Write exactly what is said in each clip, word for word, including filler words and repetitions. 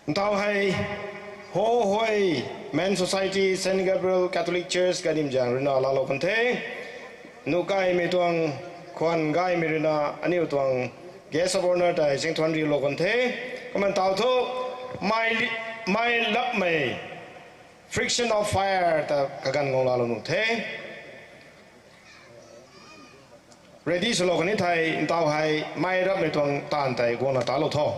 Ntau hei, Ho Hoi Men Society, Saint Gabriel Catholic Church, Gadimjang ruina laalou kan the. Nuh kaimei tuang khwan gaymei ruina aniu tuang guest of honour tei zingthuan riulou kan the. Kumna ntau thu, mai, mai lapmei, Friction of Fire ta kaganv guang laalou nuh the. Ready swlou kan the, ntau hei mai rapmei tuang taanv tei guangna talou tho.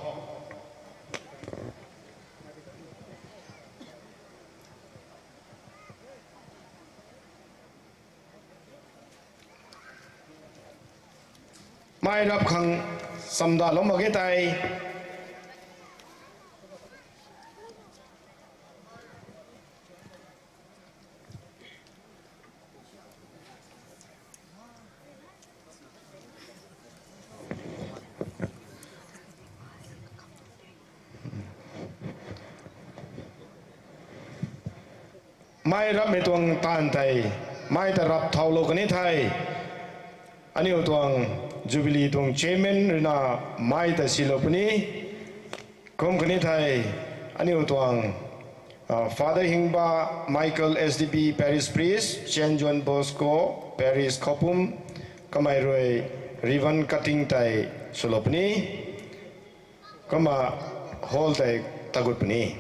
Mai rap khang chamdalou mak ge tei. Mai rapmei tuang taanv tei, mai ta rap thaulou kan the. Aniu tuang Jubilee tuang chairman ruina mai ta silou puni. Kum kan the, aniu tuang, ah, Father Hingba Michael S D B Parish Priest, Saint John Bosco Parish Khopum, kamei rui ribbon cutting tei swlou puni. Kumna hall tei tagut puni.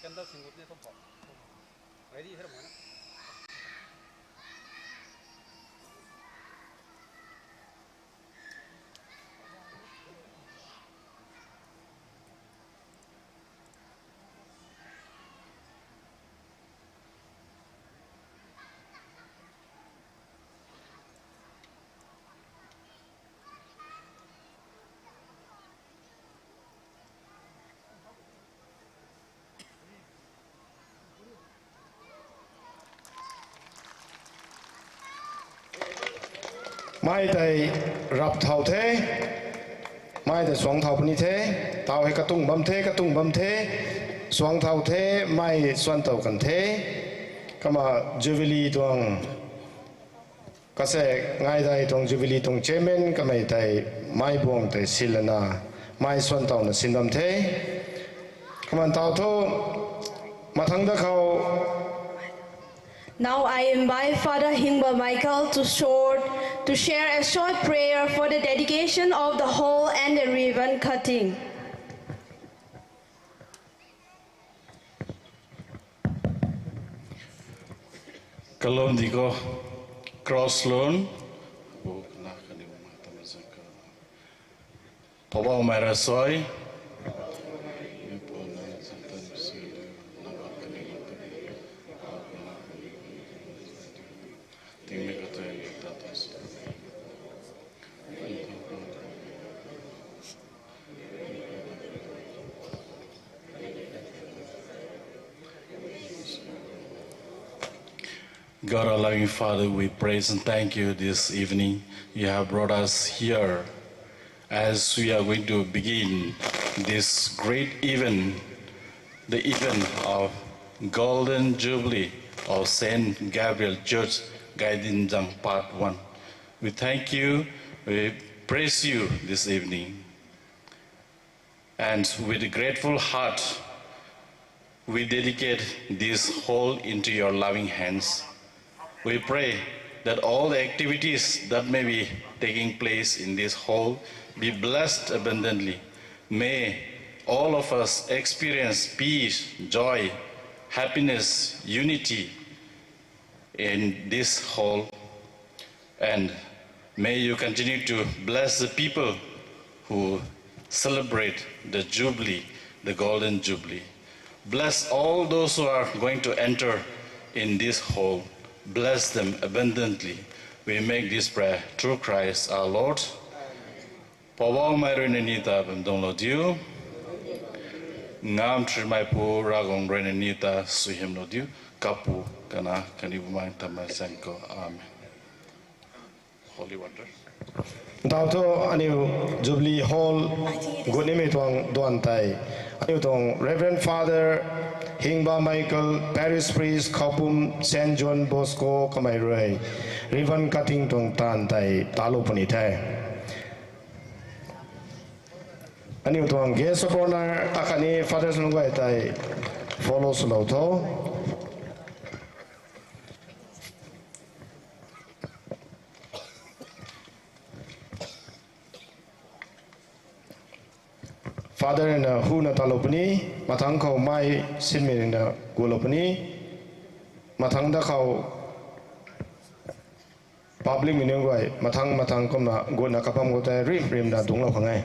Candle singgut ni thum pho. Ready hei mo na. Mei tei rap thau the, mei tei suang thau puni the, tau hei katung bam the, katung bam the, suang thau the, mei suan tow kan the, kumna Jubilee tuang, kase ngaidai tuang Jubilee tuang chairman kamei tei mei buang tei silana, mei suan towna sin bam the. Kumna tau thu, mathang da khou, Now I invite Father Hingba Michael to short, to share a short prayer for the dedication of the hall and the ribbon cutting. Kalum di khou, cross lun. Poubauhmei ravsai. God, our loving Father, we praise and thank you this evening. You have brought us here as we are going to begin this great event, the event of Golden Jubilee of Saint Gabriel Church, Gaidinzang Part one. We thank you, we praise you this evening. And with a grateful heart, we dedicate this hall into your loving hands. We pray that all the activities that may be taking place in this hall be blessed abundantly. May all of us experience peace, joy, happiness, unity in this hall. And may you continue to bless the people who celebrate the Jubilee, the Golden Jubilee. Bless all those who are going to enter in this hall. Bless them abundantly. We make this prayer through Christ our Lord. Poubauhmei rui na ni ta bam dungclou diu. Ngamv thrimeipu Ravguangc rui na ni ta suaihiamlou diu. Kapu, Kanac khatni Bumaengh Nthanmei Zaeng khou. Amen. Holy water. Tau thu aniu Jubilee Hall gut nimei tuang duan tei, aniu tuang Reverend Father Hingba Michael, Parish Priest, Khoupum Saint John Bosco kamei rui ribbon cutting tuang taanv tei talou puni the. Aniu tuang Guest of Honour akhatni Father nunc guay tei follow swlou tho. Father na huna talou puni, mathangc khou mei sinmei na gulou puni, mathangc da khou public mei nunc guay mathangc mathangc kumna gutna kapam khou tei rim rimna dungclou khang e.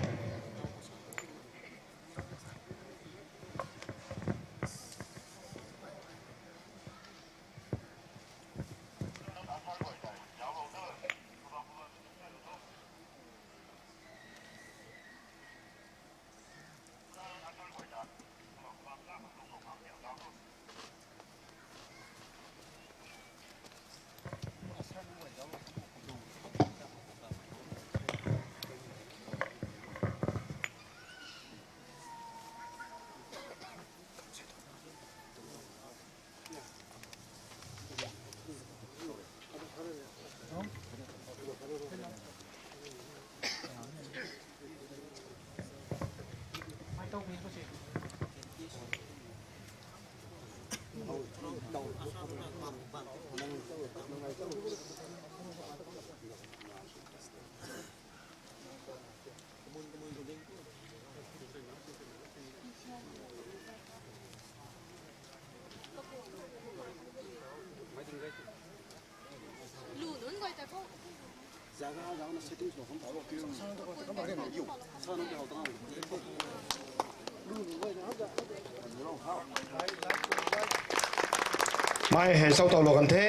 Mei hei sau towlou kan the,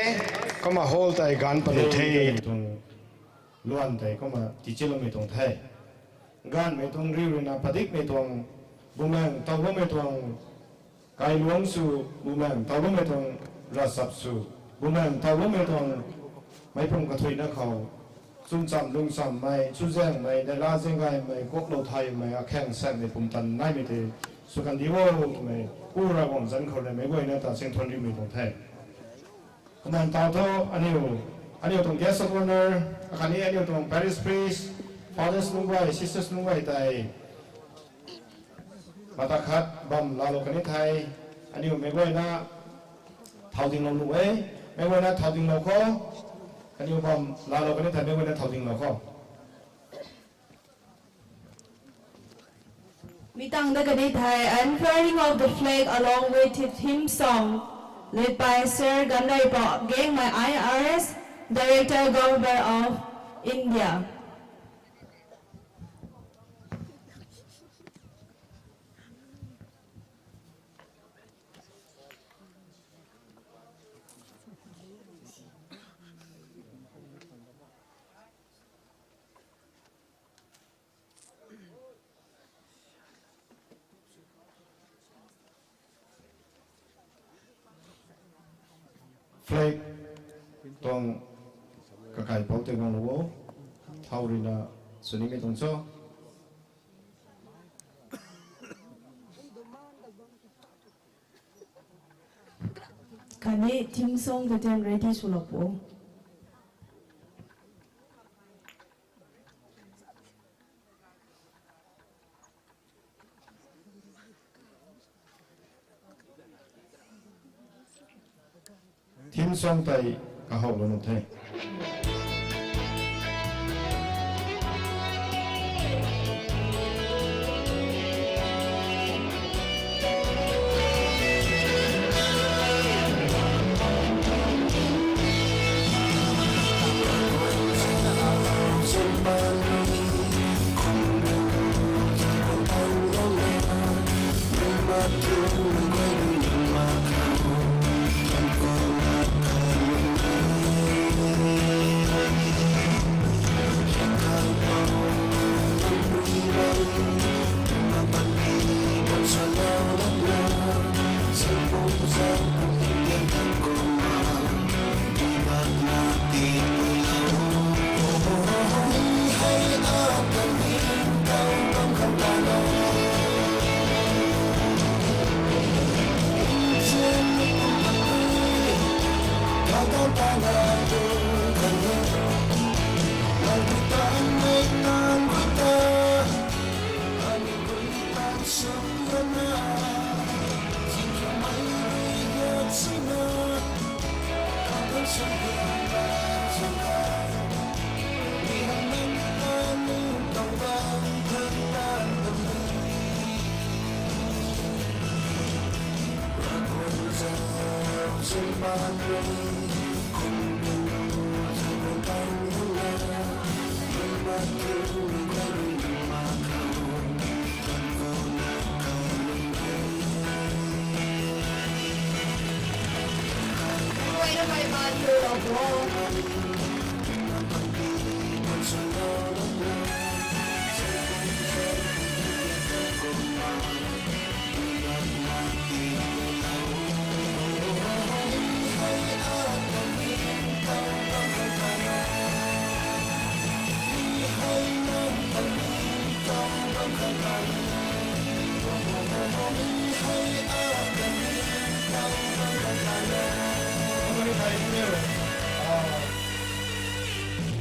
kumna hall tei gaanv panu the tuang luan tei kumna tichiloumei tuang the. Gaanvmei tuang riu ruina padikmei tuang, Bumaengh taw bammei tuang kailuangc sw, Bumaengh taw bammei tuang ravchap sw, Bumaengh taw bammei tuang meic pum kathuicna khou chwn cham lung chammei, chuzaenghmei, neihla zaeng gaymei, kuaklou thaymei, akhang saekmei pumtan naimei tei sw kan di o twmei, Pu Ravguangc zanc khou rui meic guayna ta sing thuan rimei tuang the. Kumna taw thu aniu, aniu tuang guest of honour, akhatni aniu tuang parish priest, fathers nunc guay, sisters nunc guay tei mata khat bam laalou kan e thei, aniu meic guayna thau dinglou nuh e, meic guayna thau dinglou kho, aniu bam laalou kan e thei, meic guayna thau dinglou kho. Mi tangc dat kan e thei, unfurling of the flag along with the theme song, led by Sir Gandaipou Gaengmei, I R S, Director, Government of India. Flag tuang kakaipouc tei guanglou o, thau ruina swnimei tuang cho. Khatni theme song ta ten ready swlou pu. Theme song tei kahowlou nuh the.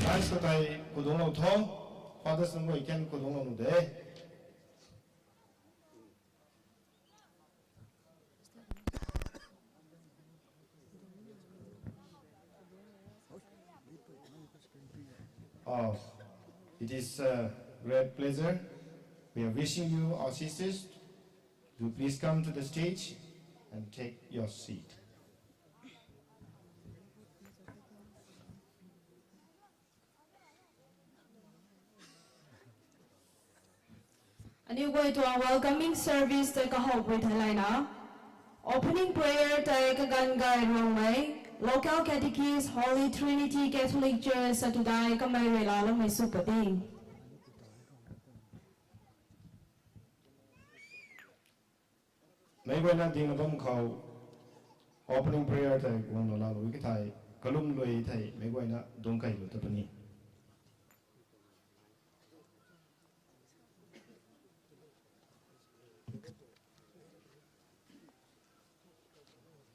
Nice ka tei kudungclou tho. Fathers nunc guay kan kudungclou nu de. Oh, it is a great pleasure. We are wishing you, our sisters, to please come to the stage and take your seat. Aniu guay tuang welcoming service tei kahow pui thei layna, opening prayer tei Kaganv Gay Ruangmei, Local Catechist, Holy Trinity Catholic Church, Satudai kamei rui laaloumei sw puni. Meic guayna dingna bam khou opening prayer tei guangna laalou ki thei, kalum lui thei meic guayna dungc kei lu ta puni.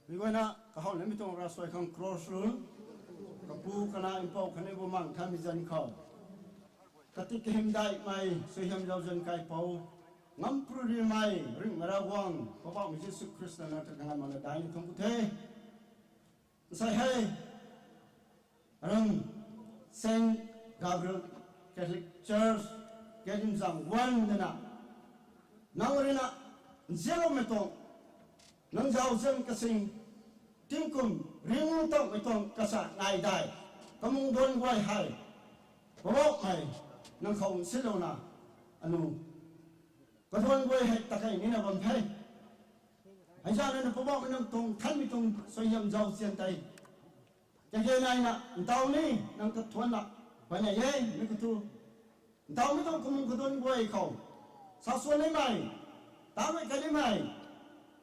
Mi guayna kahaw nimei tuang ravsuai khang cross rule, kapu kana mpouh khatni bumaengh thanmei zanc khou, kati kahymdaihmei suaihiam zauzian kaipouc, ngamparymei ringhmei Ravguangc Poubauhmei Jisu Khrista na ta kanganv makna daihna thuanc ku the. Nsei hei, aram Saint Gabriel Catholic Church, Gadimzang One dana, nang ruina nzianloumei tuang, nang zauzian kasing, tingkum ringc tangmei tuang kasa nai dai, kamung duan guay hei, Poubauhmei, nang khou nsinlouna, anu, kaduan guay hei takei nina bam the. Hei zanc ruina Poubauhmei nang tuang thanmei tuang suaihiam zauzian tei, kage naina ntaw ni nang ta thuanna, banei e mi kathu, ntawmei tuang kamung kaduan guay khou, sa suan nimei, tamei kanimei,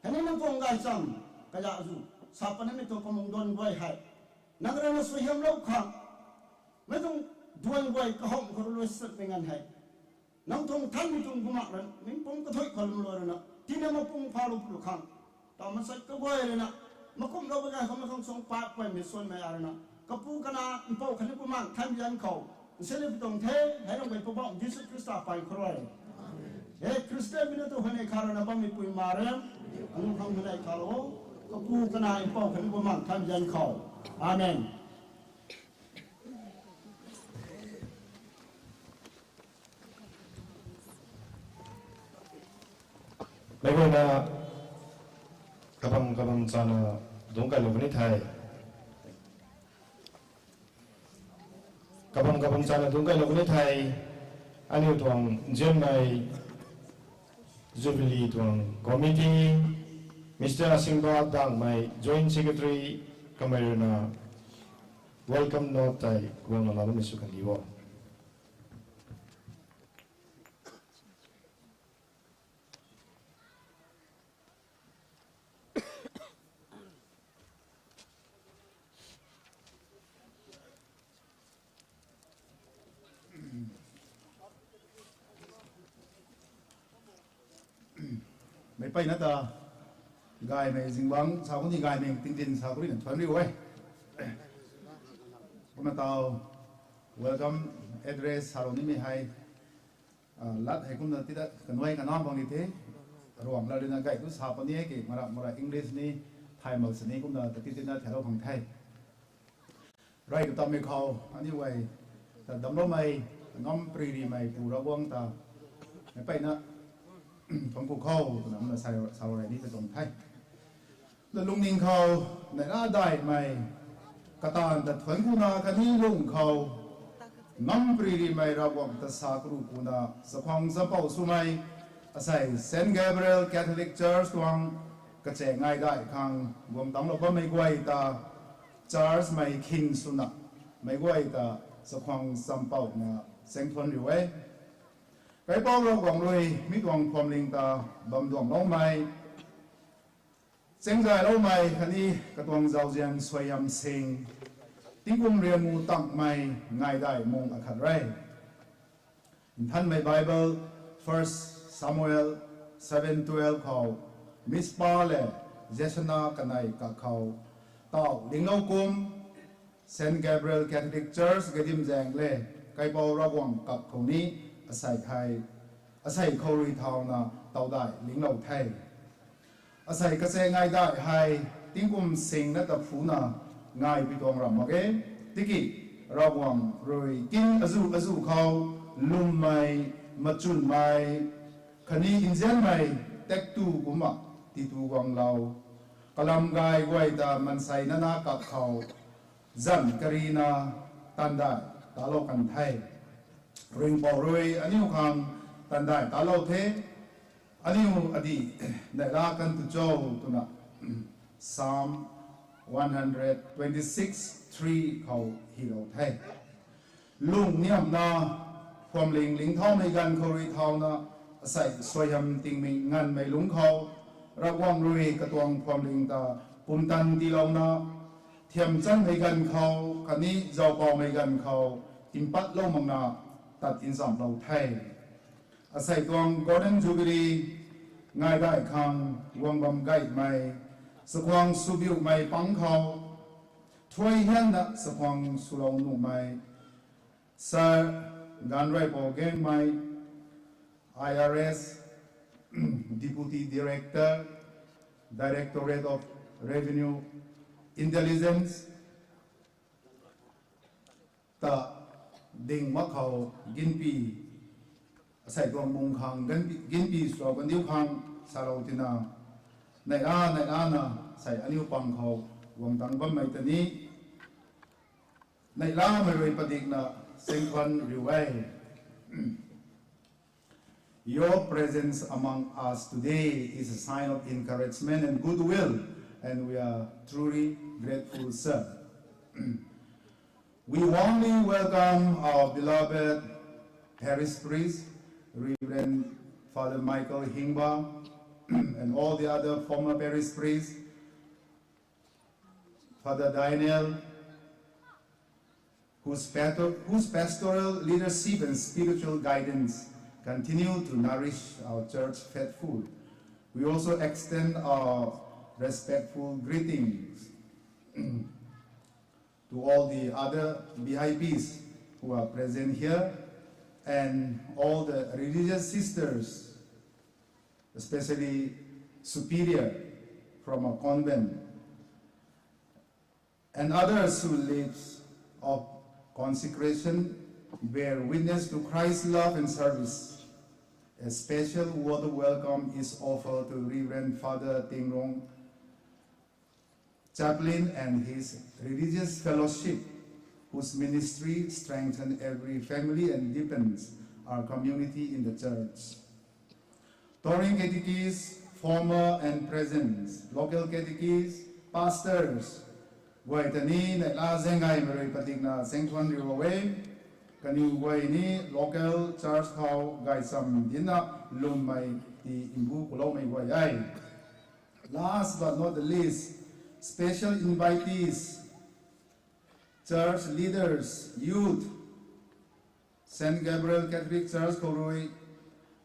khatni nang tuang gaychamv, kaya zu, sa pat nimei tuang kamung duan guay hei, nang ruina suaihiamlou khang, mei tuang duan guay kahowmei khou rui luai satmei nganv hei, nang tuang thanmei tuang bumaengh rui, ningpum kathuic khou lwmlou ruina tina mapung phalou pwlou khang, tau mansei kaguay ruina, makumhlou bagan khou mei khang suang pat paymei suanmei a ruina, kapu kana mpouh khatni bumaengh thanmei zanc khou, nsinlou pi tuang the. Hei ram guay Poubauhmei Jisu Khrista paan khou rui, he Khristian mei na tu huayney kha ruina bammei pui ma rui, anu khang huayney khalou, kapu kana mpouh khatni bumaengh thanmei zanc khou. Amen. Meic guayna kabam kabam chana dungc kailou puni the. Kabam kabam chana dungc kailou puni the. Aniu tuang nzianmei Jubilee tuang committee, Mister Asingba Dangmei, Joint Secretary, kamei ruina welcome note tei guangna laloumei sw kan di o. Meic peyna ta gaymei zingbangc sa ku ni, gaymei tingtin sa ku rina thuanc riu e. Kumna tau welcome address salou nimei hei, lat hei kumna tida kanuai kana bang ni the. Ruang lat ruina gay tu sa puni e ki, mara mara English ni, Thai mak sini kumna ta tingtinna thailou khang the. Rey katammei khou, aniu guay ta damcloumei, ngam pary rimei Pu Ravguangc ta, meic peyna thuanc ku khou twna kumna sa, salou rey ni ta tuang the. Lungning khou, neihla daihmei, kataanv ta thuanc kuna khatni lung khou, ngam pary rimei Ravguangc ta sa karu kuna, chakhwang champouh swmei, asei Saint Gabriel Catholic Church tuang, kachaeng ngai daih khang guang tangclou bammei guay ta, church mei khyn swna, meic guay ta, chakhwang champouhna, chaeng thuanc riu e. Kaipouc Ravguangc rui mi tuang phuamling ta bam duangloumei, chaengzayloumei khatni katuang zauzian suaihiam sing, tingkum rianmu tangmei ngai daih mung akhat re. Nthanmei Bible, First Samuel seven twelve khou, Mizpa le Jeshanah kanei kak khou, tau linglou kum, Saint Gabriel Catholic Church Gadimzang le Kaipouc Ravguangc kak khou ni, asei hei, asei khou rui thauna tau daih linglou the. Asei kachaeng ngai daih hei, tingkum singna ta phuna, ngaipui tuang ram mak e, tiki, Ravguangc rui kin azu azu khou, lwmmei, machunmei, khatni nzianmei, tektu kumna, titu guanglou, kalam gay guay ta mansei nana kak khou, zanc karina, tandaih talou kan the. Ringhpouc rui aniu khang tandaih talou the, aniu adih neihla kan tu cho twna, Psalm one hundred twenty-six three khou hylou the. Lungh niamna, phuamling lingthaumei ganv khou rui thauna, asei suaihiam tingmik nganvmei lungc khou, Ravguangc rui katuang phuamling ta pumtan tiilouna, thiam chanmei ganv khou khatni zaupaumei ganv khou, timpatlou makna, tat nzamhlou the. Asei tuang Golden Jubilee ngai daih khang guang bam gaymei, Chakhwang swbiumei pang khou, thuai hianna chakhwang swlou nuhmei, Sir Ganrei Pogengmei, I R S, Deputy Director, Directorate of Revenue Intelligence, ta ding mak khou ginpi, asei tuang bung khang ginpi, ginpi swlou kandiu khang salou tina, neihla neihlana sei aniu pang khou guang tang bammei ta ni, neihlamei rui padikna sengkhan riu e. Your presence among us today is a sign of encouragement and goodwill, and we are truly grateful, sir. We warmly welcome our beloved parish priest, Reverend Father Michael Hingba, and all the other former parish priests, Father Daniel, whose pasto-, whose pastoral leadership and spiritual guidance continue to nourish our church faithful. We also extend our respectful greetings to all the other V I Ps who are present here and all the religious sisters, especially superior from a convent, and others whose lives of consecration bear witness to Christ's love and service. A special word of welcome is offered to Reverend Father Tingrong, chaplain, and his religious fellowship, whose ministry strengthens every family and deepens our community in the church. Touring catechists, former and present, local catechists, pastors, guay ta ni neihla zaeng gaymei rui padikna sengkhan riu e. Kaniw guay ni local church khou gaychamv dinna lwmmei ti mbu kuloumei guay e. Last but not the least, special invitees, church leaders, youth, Saint Gabriel Catholic Church khou rui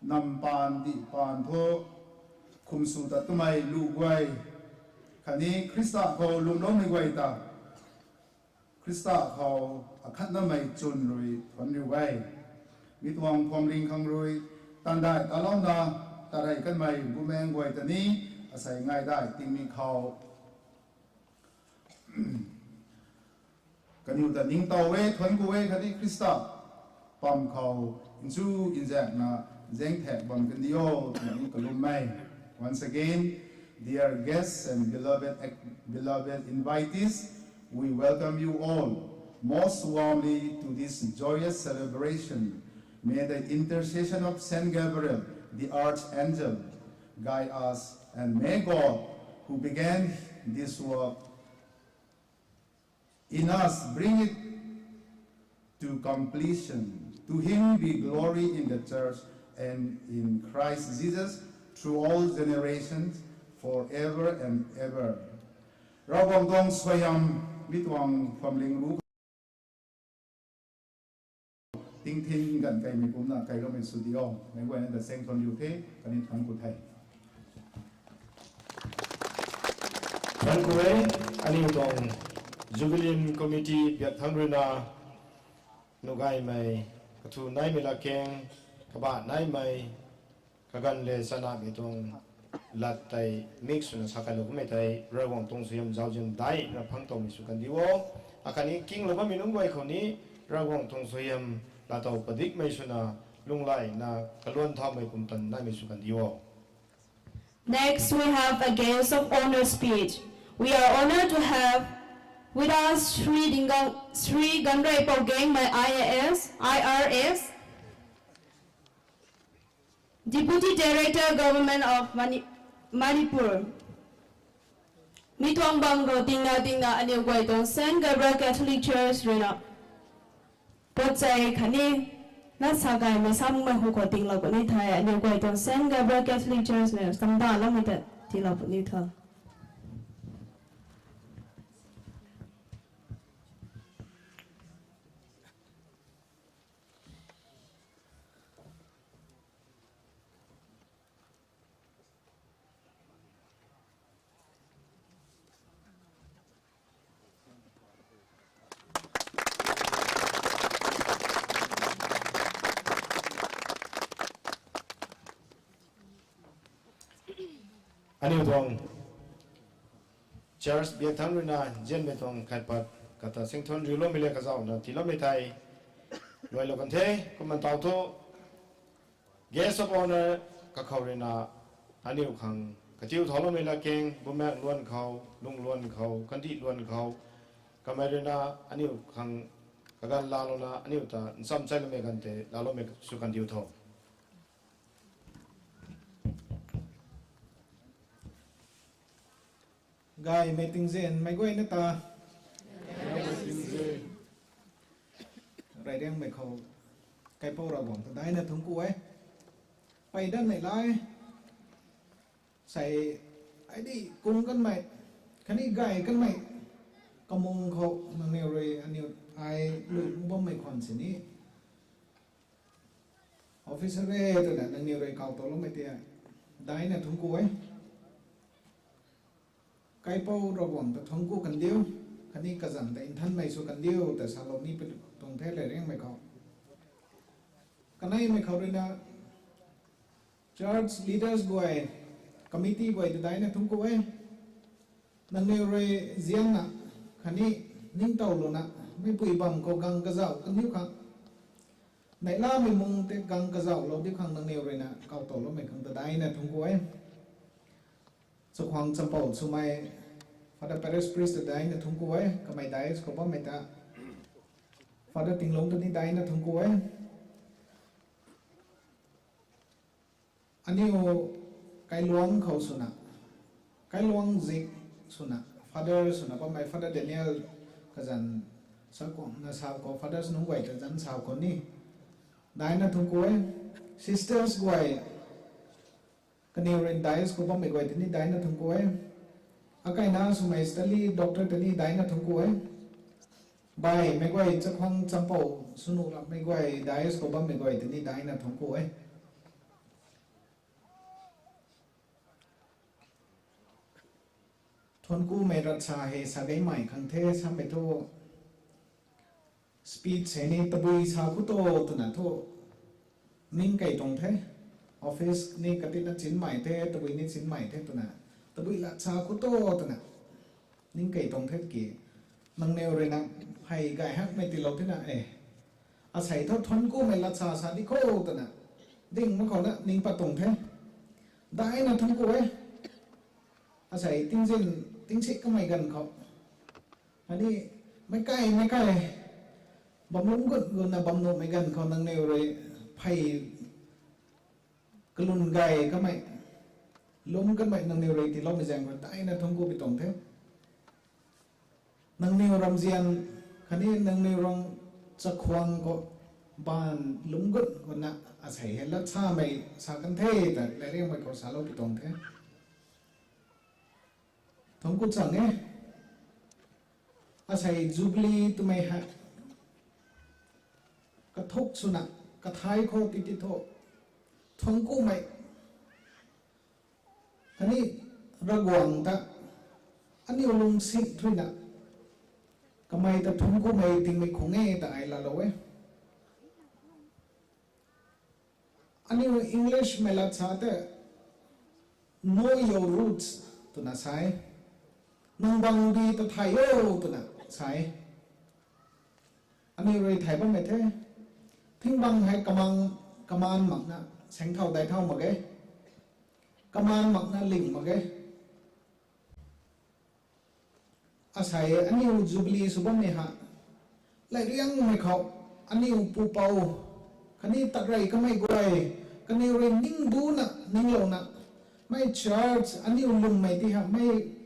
nam paan dih paan thu khum sw tat twmei lu guay khatni Khrista khou lwmloumei guay ta Khrista khou akhatnamei chwn rui thuanc riu e. Mi tuang phuamling khang rui tandai talouna tarey kanmei bumaeng guay ta ni asei ngaidai tingmik khou kaniw ta ningtow e, thuanc ku e khatni Khrista pam khou nchu nzaekna zaengthak bam kandi o twna ni kalum e. Once again, dear guests and beloved, beloved invitees, we welcome you all most warmly to this joyous celebration. May the intercession of Saint Gabriel, the archangel, guide us, and may God, who began this work in us, bring it to completion. To him be glory in the church and in Christ Jesus through all generations, forever and ever. Ravguangc tuang suaihiam mi tuang phuamling ru tingthin ganv kaimei kumna kailoumei sw di o. Meic guayna ta sengthuan riu the, khatni thuanc ku the. Thuanc ku e, aniu tuang Jubilee Committee biak thangc ruina nuh gaymei, kathu naimei latkaeng, kabah naimei, kaganv le chanamei tuang lat tei mik swna sa kailou kummei tei Ravguangc tuang suaihiam zauzian daihna phang towmei sw kandi o. Akhatni kinglou bammei nunc guay khou ni Ravguangc tuang suaihiam laatow padikmei swna lunghlaina kaluan thaumei pumtan naimei sw kandi o. Next, we have a guest of honor speech. We are honored to have with us Shri Dingang, Shri Ganrei Pougengmei I A S, I R S, Deputy Director, Government of Mani-, Manipur. Mi tuang bang khou tingna tingna aniu guay tuang Saint Gabriel Catholic Church ruina pochei khatni lat sa gaymei samei hu khou tinglou puni the. Aniu guay tuang Saint Gabriel Catholic Church na samdaloumei ta tiilou puni tho. Aniu tuang church biak thangc ruina nzianmei tuang khat pat kata singthan riuloumei le kazauhna tiiloumei thei luailou kan the. Kumna tau thu guest of honour kakhou ruina aniu khang katiu thauloumei latkaeng bumaengh luan khou, lungluan khou, kandih luan khou, kamei ruina aniu khang kaganv laalouna aniu ta nchamchailoumei ganv tei laaloumei sw kandiu tho. Gaymei tingzin meic guayna ta, reyriangmei khou kaipouc Ravguangc ta daina thuanc ku e. Pey dat neih lai, sei, ai di kung kanmei khatni gay kanmei kamung khou nangniw rui aniu ai lui bammei khwan sini officer e twna nangniw rui kaw towloumei tei daina thuanc ku e. Kaipouc Ravguangc ta thuanc ku kandiu, khatni kazanc ta nthanmei sw kandiu ta salou ni puni tuang the reyriangmei khou. Kaneimei khou ruina church leaders guay, committee guay ta daina thuanc ku e. Nangniw rui nzianna khatni ningtowlouna meicpui bam khou gang kazauh kandiu khang, neihlamei mung tei gang kazauhlou diu khang nangniw ruina kaw towloumei khang ta daina thuanc ku e. Chakhwang Champou swmei Father Parish Priest ta daina thuanc ku e, kamei dais khou bammei ta Father Tinglung ta ni daina thuanc ku e. Aniu kailuangc khou swna, kailuangc zik swna, Father swna bammei Father Daniel kazanc sa kuangna sa khou, Fathers nunc guay ta zanc sa khou ni daina thuanc ku e. Sisters guay, kaniw rui dais khou bammei guay ta ni daina thuanc ku e. Akaina swmei Stanley Doctor ta ni daina thuanc ku e. Baihmei guay, Chakhwang Champou swnuh rammei guay, dais khou bammei guay ta ni daina thuanc ku e. Thuanc kumei rat sa hei sa gaymei khang the samei thu, speech hei ni tabui sa khou to twna thu ning kei tuang the. Office ni katina chinmei the, tabui ni chinmei the twna, tabui lat sa khou to twna ning kei tuang the ki, nangniw ruina hei gay hakmei tiilou thena e. Asei thu thuanc kumei lat sa sa di khou twna ding mak khou na ning pat tuang the. Daina thuanc ku e. Asei tingzin, tingsi kamei ganv khou, ani, meic kai meic kai bam lungc gut gutna bam nuhmei ganv khou nangniw rui phey kalun gay kamei, lum kanmei nangniw rui tiiloumei zaeng khou daina thuanc ku pi tuang the. Nangniw ramzian khatni nangniw rang chakhwang khou baanv lungc gut gutna asei hei lat samei sa kan the ta reyriangmei khou salou pi tuang the. Thuanc ku chang e. Asei Jubilee twmei hei kathuk swna, kathai khou titi thu thuanc kumei khatni Ravguangc ta aniu lungsin thuina kamei ta thuanc kumei tingmei khung e ta ai laalou e. Aniu English mei lat sa tei, know your roots twna sa e. Nang bangbi ta thay o twna sa e. Aniu rui thay bammei the. Thing bang hei kamang, kamaan makna sengthau dai thau mak ge. Kamaan makna ling mak ge. Asei aniu Jubilee sw bammei ha, lev riangmei khou, aniu pupouc khatni tatrey kamei guay, kaniw rui ningduna ninglouna, mei church aniu lwmmei ti ha, mei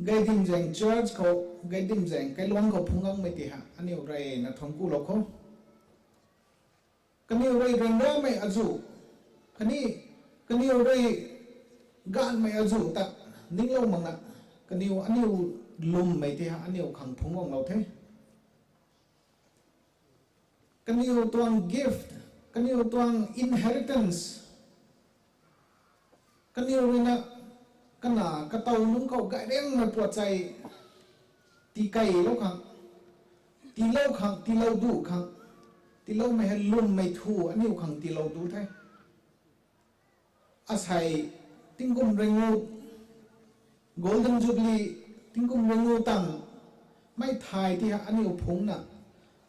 Gaydim zaeng church khou, Gaydim zaeng kailuangc khou phungc gangmei ti ha aniu reyna thuanc kulou kho. Kaniw rui ryanramei azuh, khatni kaniw rui gaanvmei azuh ta ninglou makna, kaniw aniu lwmmei ti ha aniu khang phungc guanglou the. Kaniw tuang gift, kaniw tuang inheritance, kaniw ruina kana katow nunc khou gayriangmei puat chei tikeilou khang, tiilou khang, tiilou duh khang, tiiloumei hei lwmmei thu aniu khang tiilou duh the. Asei Tingkum ringu, Golden Jubilee, tingkum ringu tang, mei thay ti ha aniu phungna,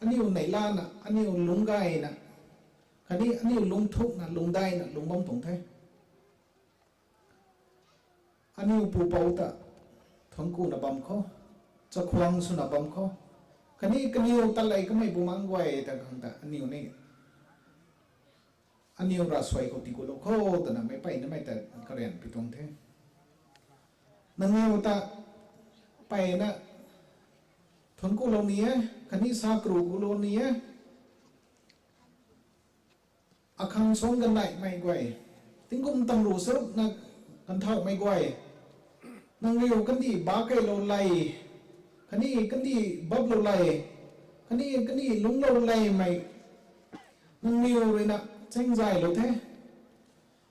aniu neihlana, aniu lungcgayna, khatni aniu lungthukna, lungcdaina, lungc bam tuang the. Aniu pupouc ta thuanckuna bam khou, chakhwang swna bam khou, khatni kaniw talei kamei bumaengc guay ta khang ta aniu ni, aniu ravsuai khou tiikulou kho twna meic mpeyna mei ta karian pi tuang the. Nangniw ta mpeyna thuanckulou ni e, khatni sa karuhkulou ni e. Akhang suangc gandaihmei guay, tingkum tamruh charukna ganvthauhmei guay, nangniw kandih bakeilou lei, khatni kandih baplou lei, khatni kandih lungclou leymei, nangniw ruina chengzaylou the.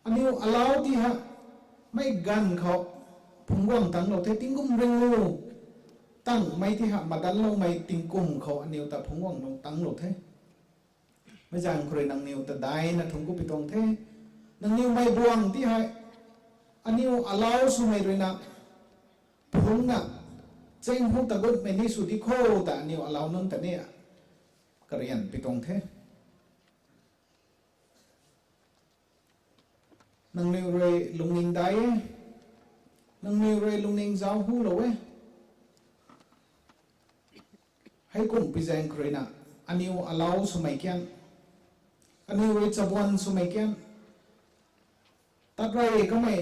Aniu alau ti ha, mei ganv khou phungc guang tangclou the, tingkum ringu tangmei ti ha madanloumei tingkum khou aniu ta phungc guang tangclou the. Mei zaeng khou rui nangniw ta daina thuancku pi tuang the. Nangniw mei buang ti hei, aniu alau swmei ruina phungcna, cheng hu ta gutmei ni sw di kho ta aniu alau nunc ta ni karian pi tuang the. Nangniw rui lungning dai e, nangniw rui lungning zauc hulou e. Heikum pi zaeng khou ruina, aniw alau swmei kian, aniw rui chabuan swmei kian, tat rey kamei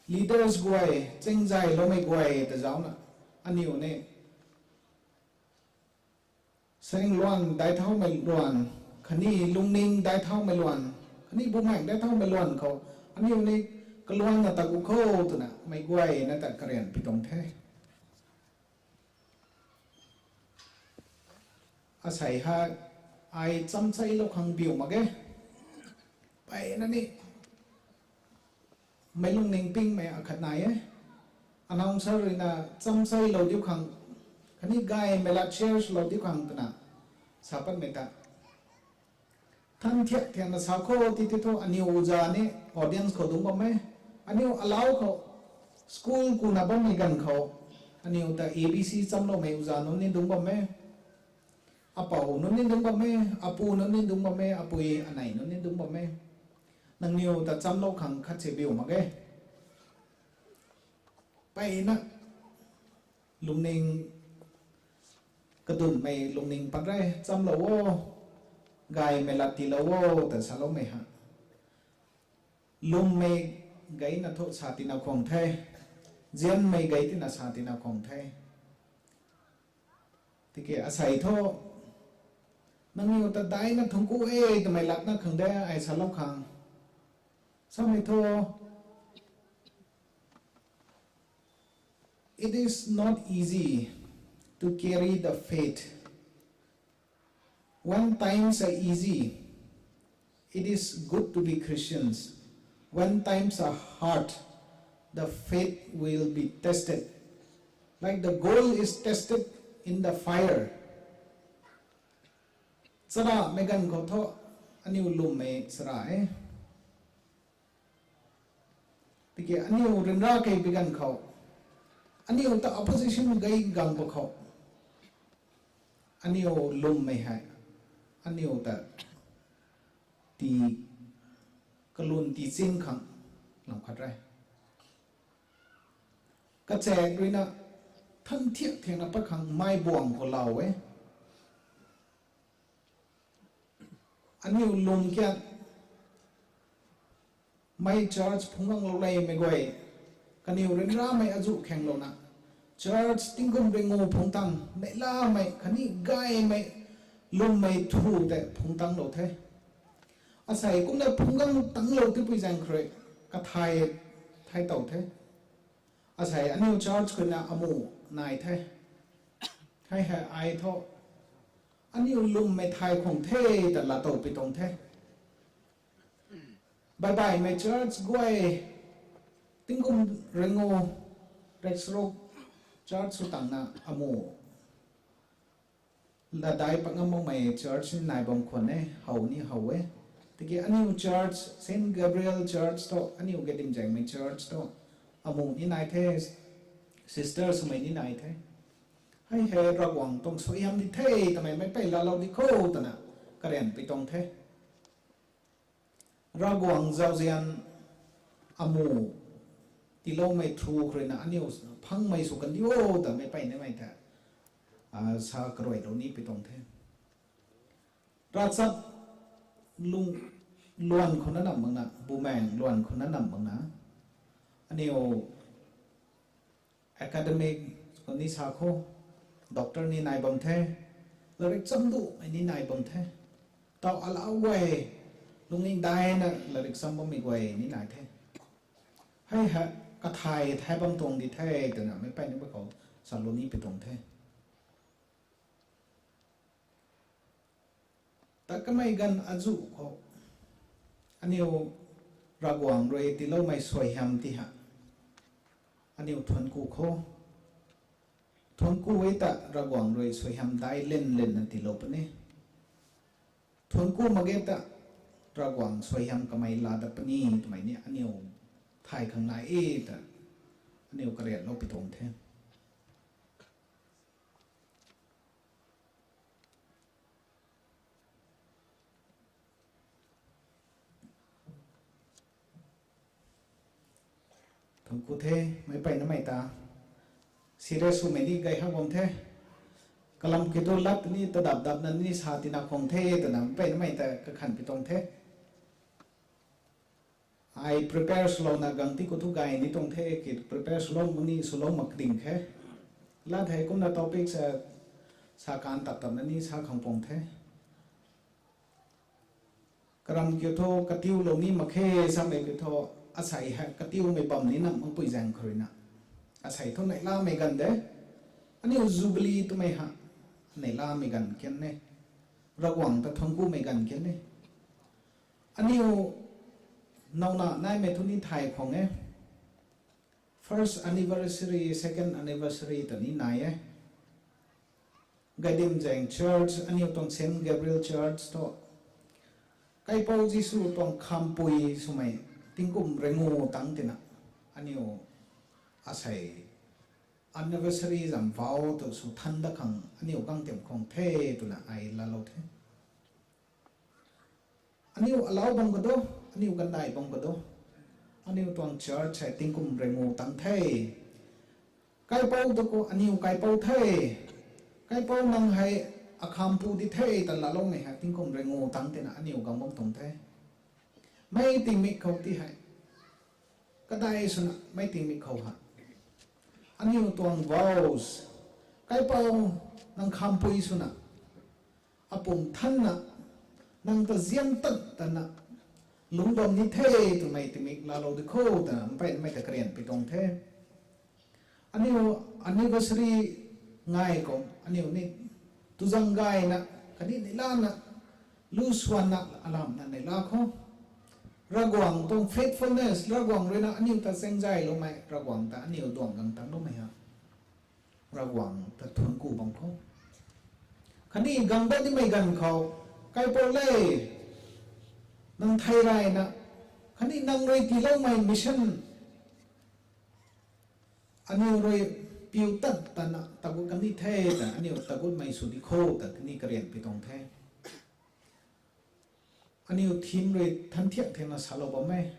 leaders guay, chengzayloumei guay ta zaucna, aniw ni saengluan daic thaumei luan, khatni lungning daic thaumei luan, khatni bumaengh daic thaumei luan khou, aniu ni kaluanna ta gu kho twna meic guayna ta karian pi tuang the. Asei hei, ai chamcheilou khang biu mak ge. Mpeyna ni, meic lungning pingmei akhat nai e. Announcer ruina chamcheilou diu khang, khatni gaymei lat share swlou diu khang twna sa patmei ta, than thiak thiakna sa kho ti ti thu aniw uza ni audience khou dungc bam e. Aniw alau khou, school kuna bammei ganv khou, aniw ta A B C chamloumei uza nunc ni dungc bam e. Apou nunc ni dungc bam e, apu nunc ni dungc bam e, apui anei nunc ni dungc bam e. Nangniw ta chamlou khang khat se biu mak ge. Mpeyna, lungning, kadunmei lungning pat re, chamlou o, gaymei lat tiilou o ta saloumei ha. Lwmmei gayna thu sa tina khwang the, zianmei gay tina sa tina khwang the. Tiki asei thu, nangniw ta daina thuancku e twmei latna khang de ai salou khang. Samei thu, it is not easy to carry the faith. When times are easy, it is good to be Christians. When times are hard, the faith will be tested. Like the gold is tested in the fire. Charamei ganv khou thu, aniu lwmmei chara e. Tiki aniu ryanra kei bi ganv khou, aniu ta opposition gay gang pa khou, aniu lwmmei hei, aniu ta tii, kalun tii chin khang lam khat re. Kachak ruina, than thiak thiakna pat khang mei buang khou lau e. Aniu lwm kian, mei church phungc ganglou leymei guay, kaniw ryanramei azuh khanglouna, church tingkum ringu phungc tang, neihlamei khatni gaymei, lwmmei thu tei phungc tanglou the. Asei kumna phungc gang tanglou tipui zaeng khou rui, kathai, thai tow the. Asei aniu church khou na amu nai the. Hei hei ai thu, aniu lwmmei thay khwang the ta laatow pi tuang the. Baibaihmei church guay, tingkum ringu, rek charuk church sw tangna amu ladai pat ngam makmei church ni nai bam khwan e, how ni how e. Tiki aniu church, Saint Gabriel Church thu, aniu Gadimzaengmei church thu, amu ni nai the, sister swmei ni nai the. Hei hei Ravguangc tuang suaihiam di the twmei meic pei laalou di kho twna karianpui tuang the. Ravguangc zauzian amu tiiloumei thu khou ruina aniu phangmei sw kan di o twmei pei nimei the, sa karuailou nipui tuang the. Ravchap lung luan khou na nam makna, bumaeng luan khou na nam makna, aniu academic khou ni sa kho, doctor ni nai bam the, latrik cham duhmei ni nai bam the, taw alau guay, lungning daina latrik cham bammei guay ni nai the. Hei hei kathay thay bam tuang di the twna meic pei nimei khou salou nipui tuang the. Ta kamei ganv azuh khou aniu Ravguangc rui tiiloumei suaihiam ti ha, aniu thuanc ku kho. Thuanc ku e ta Ravguangc rui suaihiam dai len lenna tiilou puni. Thuanc ku mak ge ta Ravguangc suaihiam kamei laa dat puni twmei ni aniu thay khang nai e ta aniu karianlou pui tuang the. Thuanc ku the, meic pei nimei ta. Serious swmei ni gay hak bam the. Kalam kiu thu lat ni tadap dapna ni sa tina khang the twna meic pei nimei ta kakhan pui tuang the. Ai prepare swlouna gang ti khou thu gay ni tuang the, ki prepare swlou ni swlou mak ding khe. Lat hei kumna topic sa, sa kan tap tapna ni sa khang pung the. Karam kiu thu katiulou ni mak khe samei kiu thu, asei hei katiumei bam ni nam makpui zaeng khou ruina. Asei thu neihlamei ganv de. Aniu Jubilee twmei ha, neihlamei ganv kian e. Ravguangc ta thuanc kumei ganv kian e. Aniu nowna naimei thu ni thay khang e. First anniversary, second anniversary ta ni nai e. Gadimzaeng Church, aniu tuang Saint Gabriel Church thu, Kaipouc Jisu tuang khampui swmei tingkum ringu tang tina, aniu asei anniversary zam vow tu sw than dat khang aniu gang tiam khang the twna ai laalou the. Aniu alau bam kado, aniu gandai bam kado, aniu tuang church hei tingkum ringu tang the. Kaipouc tu khou aniu kaipouc the. Kaipouc nang hei akhampu di the ta laaloumei hei tingkum ringu tang tina aniu gang bam tuang the. Mei tingmik khou ti hei, kadai swna mei tingmik khou ha, aniu tuang vows, Kaipouc, nang khampui swna, apum thanna, nang ta zian tan tana lungc bam ni the twmei tingmik laalou di kho twna mpeyna mei ta karian pi tuang the. Aniu anniversary ngai khou aniu ni tuzang gayna, khatni neihlana, lu swanna alamna neihla khou, Ravguangc tuang faithfulness, Ravguangc ruina aniu ta chaengzayloumei, Ravguangc ta aniu duang gang tangloumei ha, Ravguangc ta thuanc ku bam khou, khatni gang dat nimei ganv khou, Kaipouc le, nang thei rayna, khatni nang rui tiiloumei mission aniu rui piu tan tana tagut kan ni the ta aniu tagutmei sw di kho ta kani karian pi tuang the. Aniu theme rui than thiak thena salou bam e.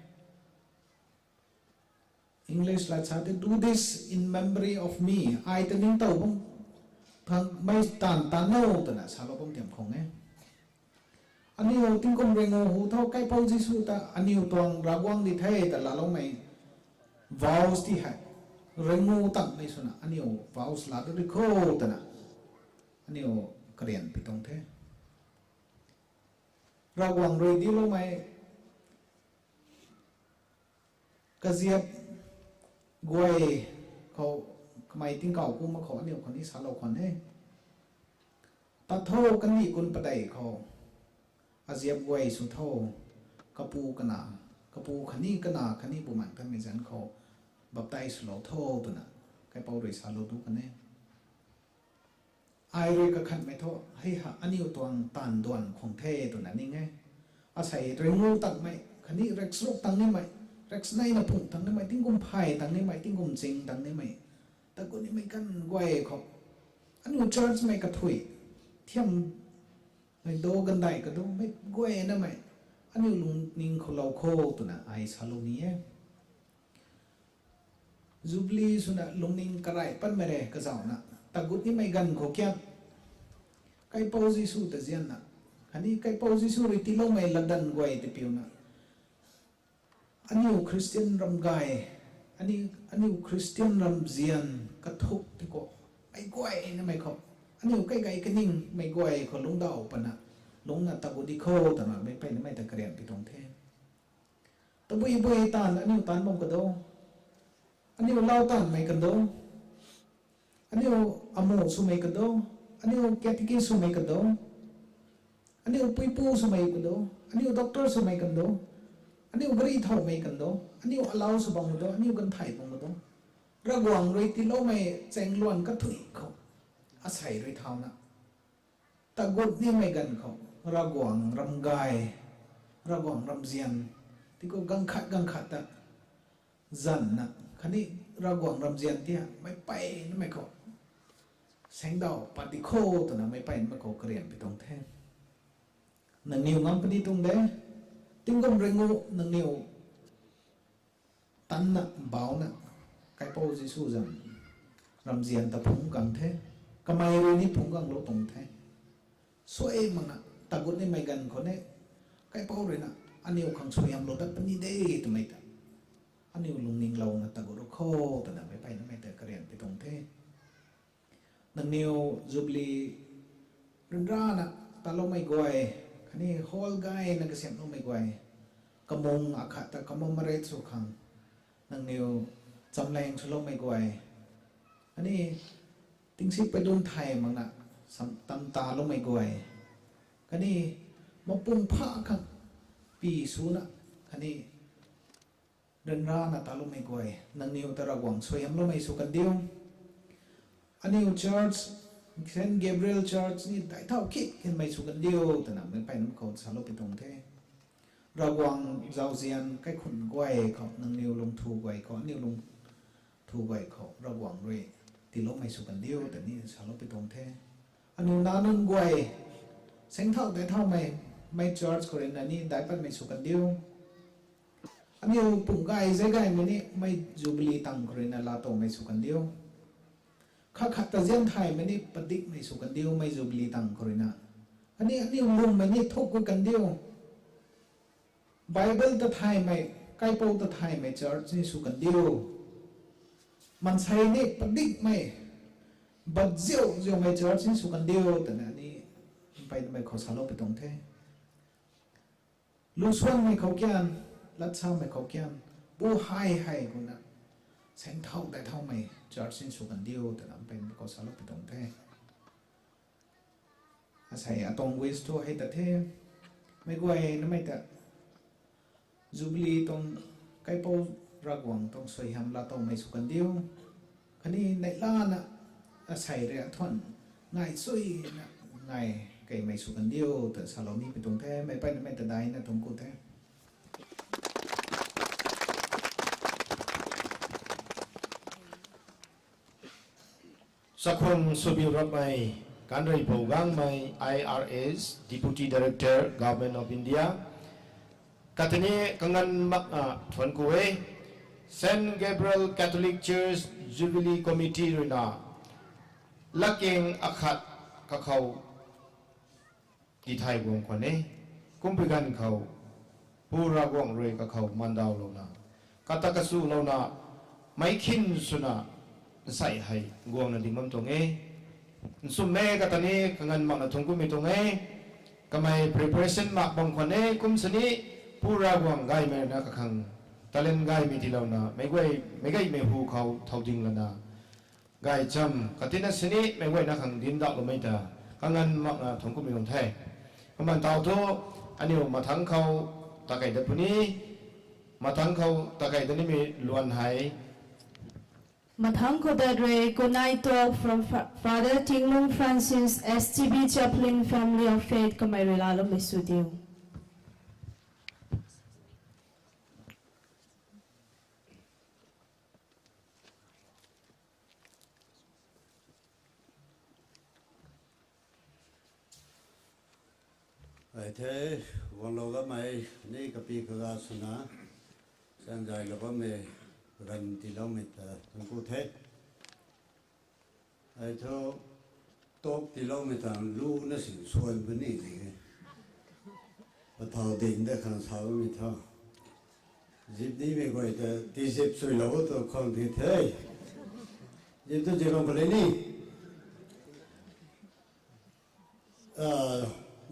English lat sa tei, Do this in memory of me. Ai ta ningtow bam thang mei taanv tan no twna salou bam tiam khang e. Aniu tingkum ringu hu tho Kaipouc Jisu ta aniu tuang Ravguangc di the ta laaloumei vows ti hei, ringu tangmei swna aniu vows laa dat di kho twna aniu karian pi tuang the. Ravguangc rui diloumei kaziap guay khou, kamei tingkauh kumna khou aniu khou ni salou khwan e. Tat tho kandih kun padeih khou, aziap guay sw tho, kapu kana, kapu khatni kana khatni bumaengh tanmei zanc khou baptize swlou tho twna Kaipouc rui salou du kan e. Ai rui kakhanhmei thu hei ha aniu tuang taanv duan khang the twna ning e. Asei ringu tangmei, khatni rek sruk tang nimei, rek sneina phung tang nimei, tingkum phay tang nimei, tingkum ching tang nimei, tagut nimei ganv guay khou, aniu church mei kathui, thiam, mei do gandai kadu mei guay namei, aniu lungning khou lou kho twna ai salou ni e. Jubilee swna lungning karai patmei re kazauna, tagut nimei ganv khou kian, Kaipouc Jisu ta zianna, khatni Kaipouc Jisu rui tiiloumei latdanv guay tipiuna, aniu Christian ram gay, aniu, aniu Christian ramzian kathuk tei khou, mei guay namei khou, aniu kai gay kaningmei guay khou lungcdauh pana, lungcna tagut di kho twna meic pey namei ta karianpi tuang the. Tabui bui taanv aniu taanc bam kado, aniu lau taanvmei kado, aniu amu swmei kado, aniu catechist swmei kado, aniu puipu swmei kado, aniu doctor swmei kado, aniu gari thowmei kado, aniu alau sw bam kado, aniu ganthei bam kado, Ravguangc rui tiiloumei chaengluan kathui khou, asei rui thauna, tagut nimei ganv khou, Ravguangc ram gay, Ravguangc ramzian, tiki ganv khat ganv khat ta, zanna, khatni Ravguangc ramzian tia meic pey namei khou, saengcdauh pat di kho twna meic pey namei khou karianpi tuang the. Nangniw ngam puni tuang de, tingkum ringu nangniw tanna, bauna, Kaipouc Jisu zam, ramzian ta phungc gang the, kamei rui ni phungc ganglou tuang the. Suai makna, tagut nimei ganv khou ni, Kaipouc rui na, aniu khang suaihiamlou dat puni de twmei ta, aniu lungninglouna tagut rou kho twna meic pey namei ta karianpi tuang the. Nangniw Jubilee ryanrana taloumei guay, khatni hall gayna kasiamhloumei guay, kamung akhat ta commemorate sw khang, nangniw chamleng swloumei guay, khatni tingsi paidun thay makna, sam, tam taloumei guay, khatni mapung pha khang pi swna, khatni ryanrana taloumei guay, nangniw ta Ravguangc suaihiamloumei sw kandiu. Aniu church, Saint Gabriel Church ni daih thau khit khinmei sw kandiu twna meic pey namei khou saloupui tuang the. Ravguangc zauzian kaikhunc guay khou, nangniw lungthu guay khou, aniu lungthu guay khou Ravguangc rui tiiloumei sw kandiu twni saloupui tuang the. Aniu nac nunc guay, saengcthau daih thaumei, mei church khou rui na ni daih patmei sw kandiu. Aniu pumc gay zay gaymei ni mei Jubilee tang khou rui na laatowmei sw kandiu. Khat khat ta zian thaymei ni padikmei sw kandiu mei Jubilee tang khou rui na. Khatni aniu lwmmei ni thuk ku kandiu. Bible ta thaymei, kaipouc ta thaymei church ni sw kandiu. Maansei ni padikmei, bat ziau ziaumei church ni sw kandiu twna ni mpeyna mei khou saloupui tuang the. Lusuanmei khou kian, latsamei khou kian, bu hei hei kumna, saengcthau daih thaumei church ni sw kandiu twna mpeyna mei khou saloupui tuang the. Asei atuang wish thu hei ta the, meic guay namei ta, Jubilee tuang kaipouc Ravguangc tuang suaihiam laatowmei sw kandiu. Khatni neihlana asei rui athuan ngai suina ngai keymei sw kandiu ta salou nipui tuang the, meic pey namei ta daihna tuang ku the. Chakhwang swbiu rapmei, Kanreipou Gangmei, I R S, Deputy Director, Government of India. Katni kanganv makna thuanc ku e, Saint Gabriel Catholic Church Jubilee Committee rui na, latkaeng akhat kakhou tithay guang khwan e, kumpui ganv khou, Pu Ravguangc rui kakhou mandaulouna, kata kasulouna, meic khin swna, nsei hei guangna ding bam tuang e. Nsum e katni kanganv makna thuanc kumei tuang e, kamei preparation mak bam khwan e, kum sini, Pu Ravguangc gaymei na kakhang, talent gaymei tiilouna, meic guay, meic gaymei hu khou thow ding lana, gaychamv katina sini meic guayna khang dinc dauhloumei ta, kanganv makna thuanc kumei tuang the. Kaman tau thu, aniu mathangc khou, takei dat puni, mathangc khou takei dat nimei luan hei. Mathangc khou dat rui, Kunai Talk from Fa-, Father Tinglung Francis, S T B Chaplain, Family of Faith, kamei rui laaloumei sw diu. Ai the, guanglou kamei ni kapi kaga swna, sanzaylou bammei, kaganv tiiloumei ta thuanc ku the. Ai thu, talk tiiloumei ta lu na sin suan puni ni. Pathau ding da khang sa bammei tho. Zipnimei guay ta tizip suilou tu khang ti the. Zip tu zip bam puni ni.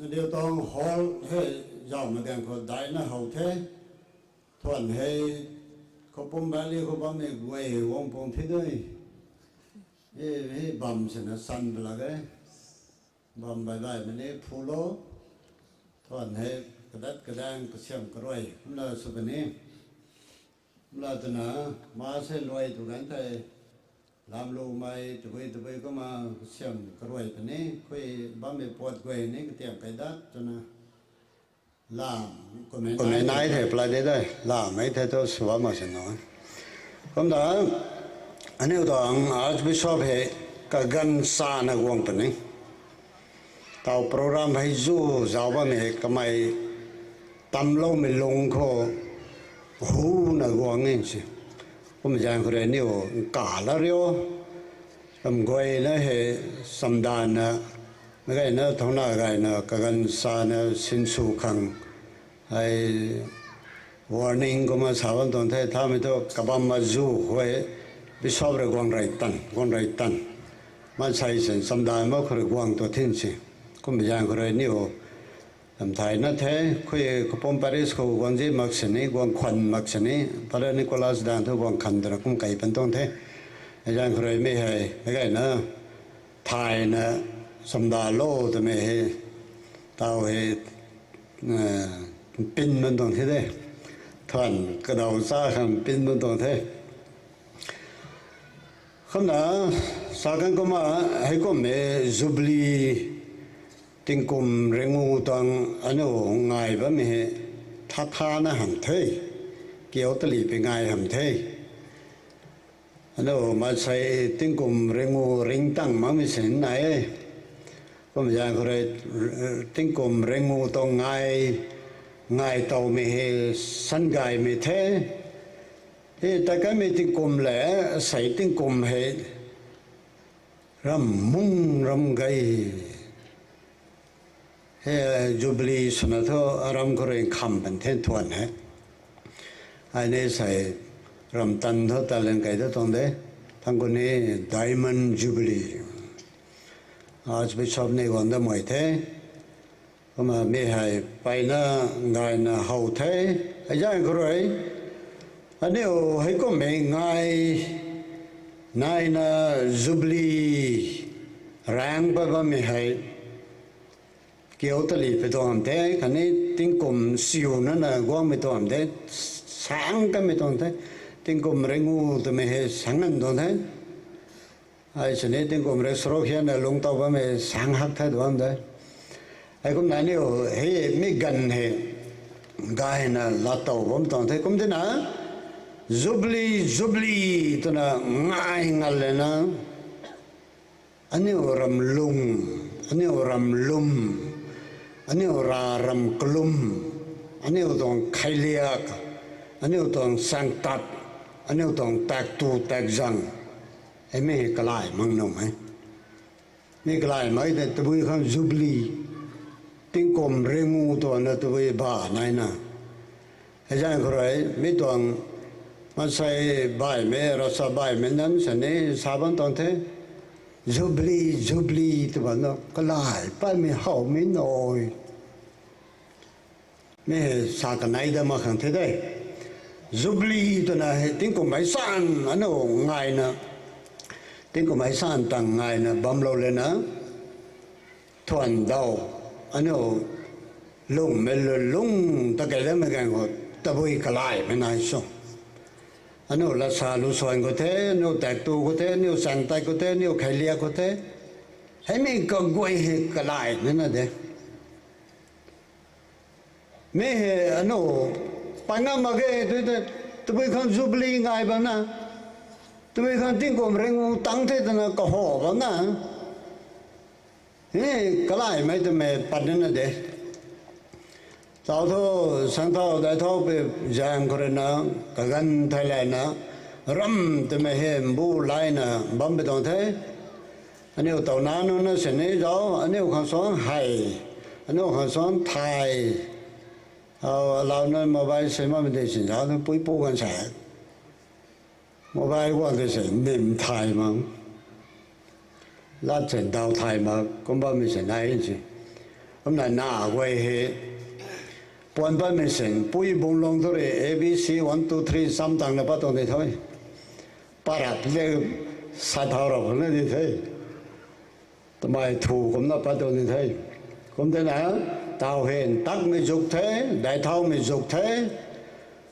Nadiu tuang hall hei zauhmei ganv khou daihna how the. Thuan hei, Khupum Valley khou bammei guay guang pung thi de. Hei bam sina san pala ge. Bam bai baimei ni phu lo. Thuan hei kadat kadaeng kasiam karuai kumna sw puni. Kumla twna, ma se luai tu ganv thei, lamlumei tabui tabui kumna kasiam karuai puni, khui bammei puat guay ni katiam kai dat twna, lam, kumei nai the pla de de, lamei the tu sw bam mak sin no. Kumna, aniu tuang Archbishop hei kaganv sana guang puni. Tau program hei zu zauc bammei hei kamei tamloumei lung khou huna guang e si. Kum zaeng khou rui aniu nka la rio. Ram guayna hei chamdanna, meic gayna thauna gayna kaganv sana sinsw khang hei warning kumna sa bam tuang the, thamei thu kabam azu khou hei Bishop rui guang rey tan, guang rey tan. Maansei sin chamdanna khou rui guang tu thin si. Kum zaeng khou rui aniu lam thayna the, khui Khupum Parish khou guang zi mak sini, guang khwan mak sini, Father Nicholas dan thu guang khwan twna kum kei pan tuang the. Zaeng khou rui mi hei, meic gayna thayna chamdalo twmei hei, tau hei, pin bam tuang the de. Thuan kadaw cha khang pin bam tuang the. Kumna, sa kan kumna, heikumhmei Jubilee tingkum ringu tuang aniu ngai bammei hei, tha thana hamh the, kiu tali pi ngai hamh the. Aniu maansei tingkum ringu ringtang makmei sin nai e. Kum zaeng khou rui, tingkum ringu tuang ngai, ngai towmei hei, san gaymei the. Hei ta kanmei tingkum le, sei tingkum hei, ram mung ram gay. Hei Jubilee swna thu aram khou rui nkham pan the thuan hei. Ai ni sei ram tan thu talan kei ta tuang de. Thang khou ni Diamond Jubilee. Archbishop ni guang da mei the. Kumna mi hei peyna ngaina how the. Hei zaeng khou rui, aniu heikumhmei ngai naina Jubilee raeng pat bammei hei, kiu tali pi tuang hamh the, khatni tingkum siu nana guangmei tuang hamh the, sang kanmei tuang the, tingkum ringu twmei hei sang ngan tuang the. Ai sini tingkum rei saruk hianna lungc tow bammei sang hak the tu bam de. Heikumna aniu hei mi ganv hei gayna lat tow bam tuang the. Kumtina Jubilee, Jubilee twna ngai ngal lana, aniu ram lung, aniu ram lum, aniu ra ram kalum, aniu tuang kheiliak, aniu tuang sangtat, aniu tuang taktu takzang, hei mi kalay mang nuh e. Mi kalay mak e tei tabui khang Jubilee, tingkum ringu tuang na tabui ba naina. Hei zaeng khou rui mi tuang maansei baihmei, ravsa baihmei nunc sini sa bam tuang the. Jubilee, Jubilee tw bam na kalay patmei howmei nai. Mi hei sa kanei dat mak khang the de. Jubilee twna hei tingkum hei san aniu ngaina, tingkum hei san tang ngaina bamlou lana, thuan daw, aniu lungmei lun lung ta kei datmei ganv khou tabui kalaymei nai sw. Aniu latsa lusuan khou the, aniu taktu khou the, aniu sangtat khou the, aniu kheiliak khou the, hei mi kaguay hei kalaymei na de. Mi hei aniu pay ngam mak ge tw te, tabui khang Jubilee ngai bam na, tabui khang tingkum ringu tang the twna kahaw bam na, hei kalaymei twmei pat nina de. Tau thu, sang thau, dai thau pui zaeng khou rui na, kaganv thei layna, ram twmei hei mbu layna bam pui tuang the. Aniu tauna nunc na sini zauc, aniu khang suang hei, aniu khang suang thay. Au, alau nunc mobile si makmei tei sin zauc, puipu kan sa. Mobile guang tei si nim thay mak. Lat si daw thay mak, kum bammei si nai si. Kumna na guay hei. Puan patmei sin, pui bung lung thu rui, A B C, one, two, three, sam tangna pat tuang di the. Parap le, sa thau rap na di the. Tamei thu kumna pat tuang di the. Kum thena, tau hei ntakmei zuk the, dai thaumei zuk the.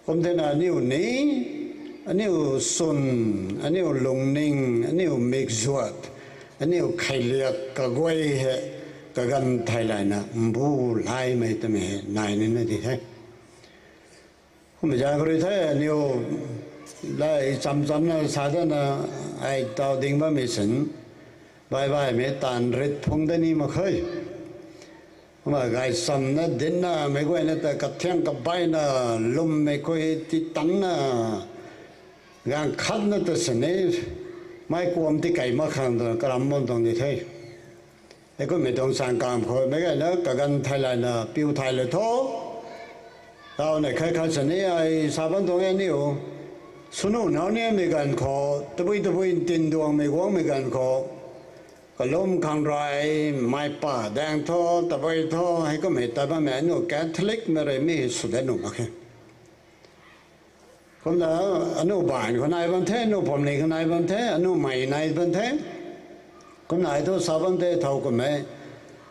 Kum thena aniu ni, aniu swn, aniu lungning, aniu mikzuat, aniu kheiliak kaguay hei, kaganv thei layna mbu laymei twmei hei nai nina di the. Kummei zaeng khou rui the, aniu lay cham chamna sa dana, ai tau ding bammei sin, bai baimei taanv rit phung da ni mak khe. Kumna gaychamvna dincna meic guayna ta kathiang kabaina, lwmmei khui titanna, gaanv khatna ta sini, mei kuam tikei mak khang twna karam bam tuang di the. Heikummei tuang sang kamv khou meic guayna kaganv thei layna piu thay lou tho. Tau nei khat khat sini ai sa bam tuang e aniu. Swnu nau nimei ganv khou, tabui tabui ntin duangmei guangmei ganv khou, kalum khang rui, mei pa daeng tho, tabui tho, heikummei ta bammei aniu Catholicmei rui mi sw dat nuh mak khe. Kumna aniu baanv khou nai bam the, aniu phuamling khou nai bam the, aniu mei nai bam the. Kumna ai thu sa bam the thau kummei,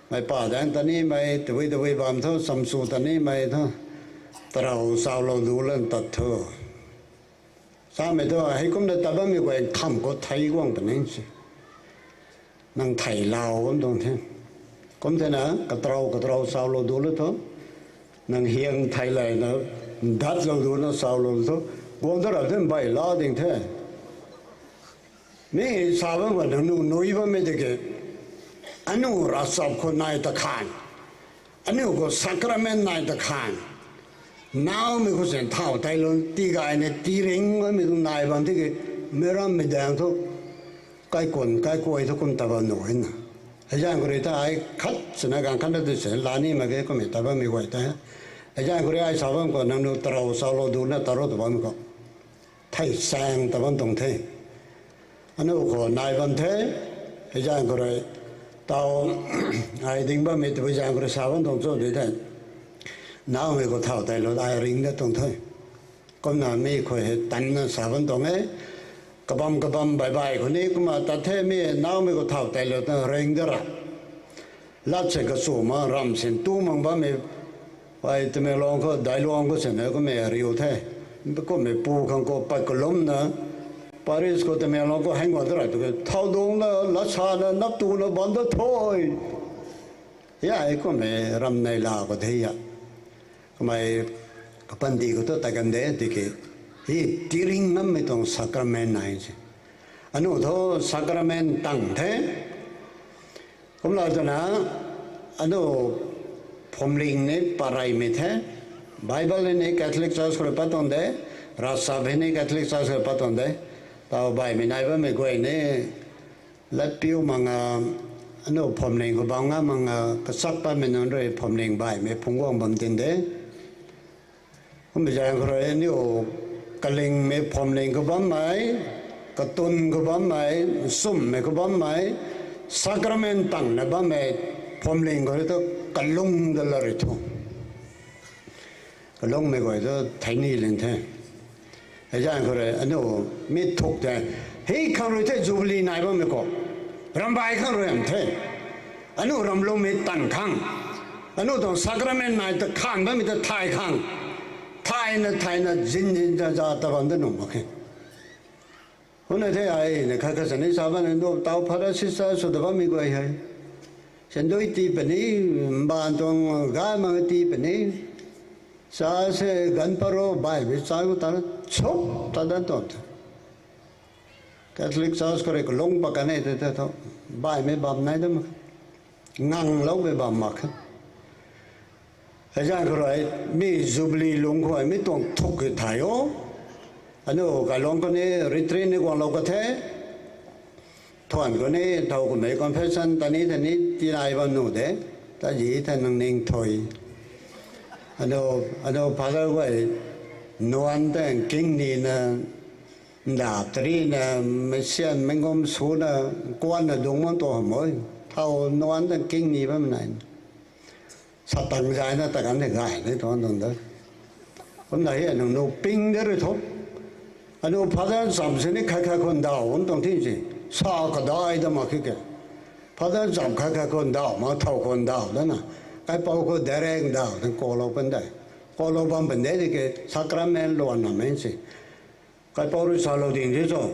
mei pa daeng ta nimei, tabui tabui bam thu, chamsu ta nimei thu, tarou saulou du lan tat thu. Samei thu, heikumna tat bammei guay nkham khou thei guang puni si. Nang thei lau bam tuang the. Kum thena, katarou, katarou saulou du la thu. Nang hiang thei layna, datlou duna saulou thu. Guang ta rap the mbei la ding the. Mi sa bam khou nangniw nui bammei tiki, aniu ravchap khou nai ta khan, aniu khou sacrament nai ta khan, naumei khou sin thau tei lou, tigayna tiringmei tu nai bam tiki, meic rammei daeng thu, kaikwn kaikuay thu kum ta bam nuh e na. Heizaeng khou rui ta ai khat sina gaanv khat na tu si la ni mak ge kummei ta bammei guay ta. Heizaeng khou rui ai sa bam khou nangniw tarou saulou duna tarou ta bam khou thei saeng ta bam tuang the. Aniu khou nai bam the, heizaeng khou rui, tau, ai ding bammei tabui zaeng khou rui sa bam tuang cho di the. Naumei khou thau tei lou ai ring dat tuang the. Kumna mi khou hei tanna sa bam tuang e. Kabam kabam bai bai khou ni kumna tat the mi naumei khou thau tei lou ta ring da ra. Lat sin kachu ma ram sin tu mang bammei, ai Tamenglong khou, Dailuang khou sin kummei riu the. Kummei pu khang khou pat kalumna, Paris khou Tamenglong khou hei guang ta ra tu ke, thau dungna, lat sana, nap tuna bam da tho. Ya, hei kummei ram nei la khou the a. Kamei kapandi khou tu tat kan de tiki, hei tiring ngammei tuang sacrament nai si. Aniu thu sacrament tang the. Kumlou twna, aniu phuamling ni pareymei the. Bible hei ni Catholic Church khou rui pat tuang de. Ravchap hei ni Catholic Church khou rui pat tuang de. Tau baihmei nai bammei guay ni, latpiu mak nga, aniu phuamling khou bam nga mak nga, kachak patmei nunc rui phuamling baihmei phungc guang bam tin de. Kummei zaeng khou rui aniu kalingmei phuamling khou bammei, katun khou bammei, nchumhmei khou bammei, sacrament tangna bammei phuamling khou rui thu kalung da la rui thu. Kalungmei guay thu thei ni lin the. Heizaeng khou rui aniu mi thuk the. Hei khang rui the Jubilee nai bammei khou, rambai khang rui am the. Aniu ramlumei tan khang, aniu tuang sacrament nai ta khan bammei ta thay khang, thayna thayna zin zin za za ta bam da nuh mak khe. Kumna the ai na khat khat sini sa bam ni, tau Father sister sw ta bammei guay hei, sandui tii puni, mbaanv tuang gay mak tii puni, sa se ganv paro baihmei cha khou ta, chuk ta dat tuang the. Catholic Church khou rui kalung pat kan e tei tei thu, baihmei bam nai da mak khe. Ngangloumei bam mak khe. Hei zaeng khou rui, mi Jubilee lungc khou mi tuang thuk ki thay o. Aniu kailuang khou ni retreat ni guanglou ka the. Thuan khou ni thow kummei confession tani tani tinai bam nuh de. Tazi the nang ning thui. Aniu, aniu Father guay nuan tang king nina, ndap tarina, meic sian mei ngum suna, kuanna dungc bam tuang hamh o. Thow nuan tang king ni bam nai. Satang zayna ta kan de gay ni tuang tuang de. Kumna hei nang nu ping de rui thu. Aniu Father cham sini khat khat khou ndaw bam tuang thi si. Sa kadai da mak khe ke. Father cham khat khat khou ndaw mak thow khou ndaw dana. Kaipouc khou direct ndaw dan kalou pan de. Kalou bam pan de di ke sacrament luan na men si. Kaipouc rui salou ding di cho.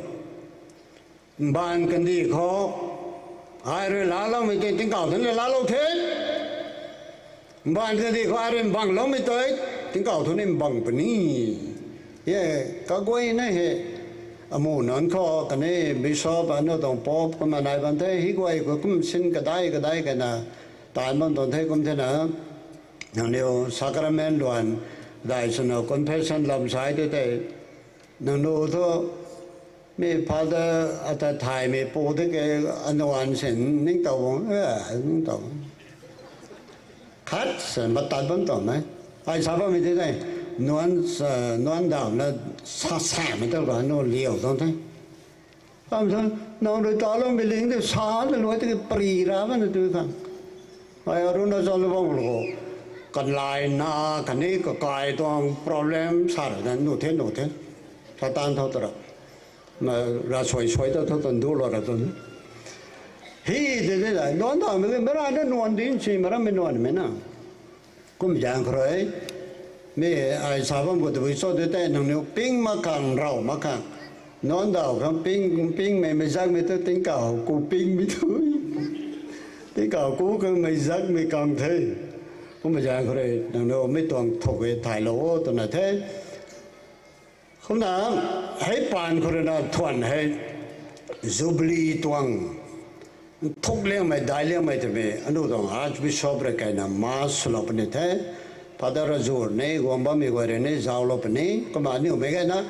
Mbaanv kandih khou, ai rui laaloumei tei tingkauh thun le laalou the. Mbaanv kandih khou ai rui mbangloumei tei, tingkauh thun ni mbang puni. E, kaguayna hei, amu nunc khou khatni bishop, aniu tuang pope kumna nai bam the, hei guay khou kum sin kadai kadai kana, taanv bam tuang the kum thena, nangniw sacrament luan, dai swna confession lam sai tei tei, nangniw thu, mi Father ata thaymei pu the ke, anuan sin ningtow bang, e, ningtow. Khat sin matat bam tuang e. Ai sa bammei tei tei, nuan, nuan dawna sa samei ta rui aniu liu tuang the. Kam sa, nang rui taloumei ling tei sa ta luai tei pari ra bam na tu khang. Ai Arunachal bam khou, kanlay na, khatni kakai tuang problem sa ra na, nu the, nu the. Satan thow ta ra. Na, ravsuai suai ta thow ta ndulou ra tuang. Hei, de de la, nuan dawmei ke, mara na nuan din si, mara mei nuanmei na. Kum zaeng khou rui, mi ai sa bam khou tabui cho de tei nangniw ping mak khang, raw mak khang. Nuan daw khang ping, pingmei meic zakmei tu tingkauh ku pingmei tu. Tingkauh ku khang meic zakmei khang the. Kum zaeng khou rui, nangniw mi tuang thuk e thaylou o twna the. Kumna, hei paan khou rui na thuan hei, Jubilee tuang, nthuk liangmei, dai liangmei twmei, aniu tuang Archbishop rui kaina mass swlou puni the, Father Raju ni, guang bammei guay rui ni, zauclou puni, kumna aniu mei gayna,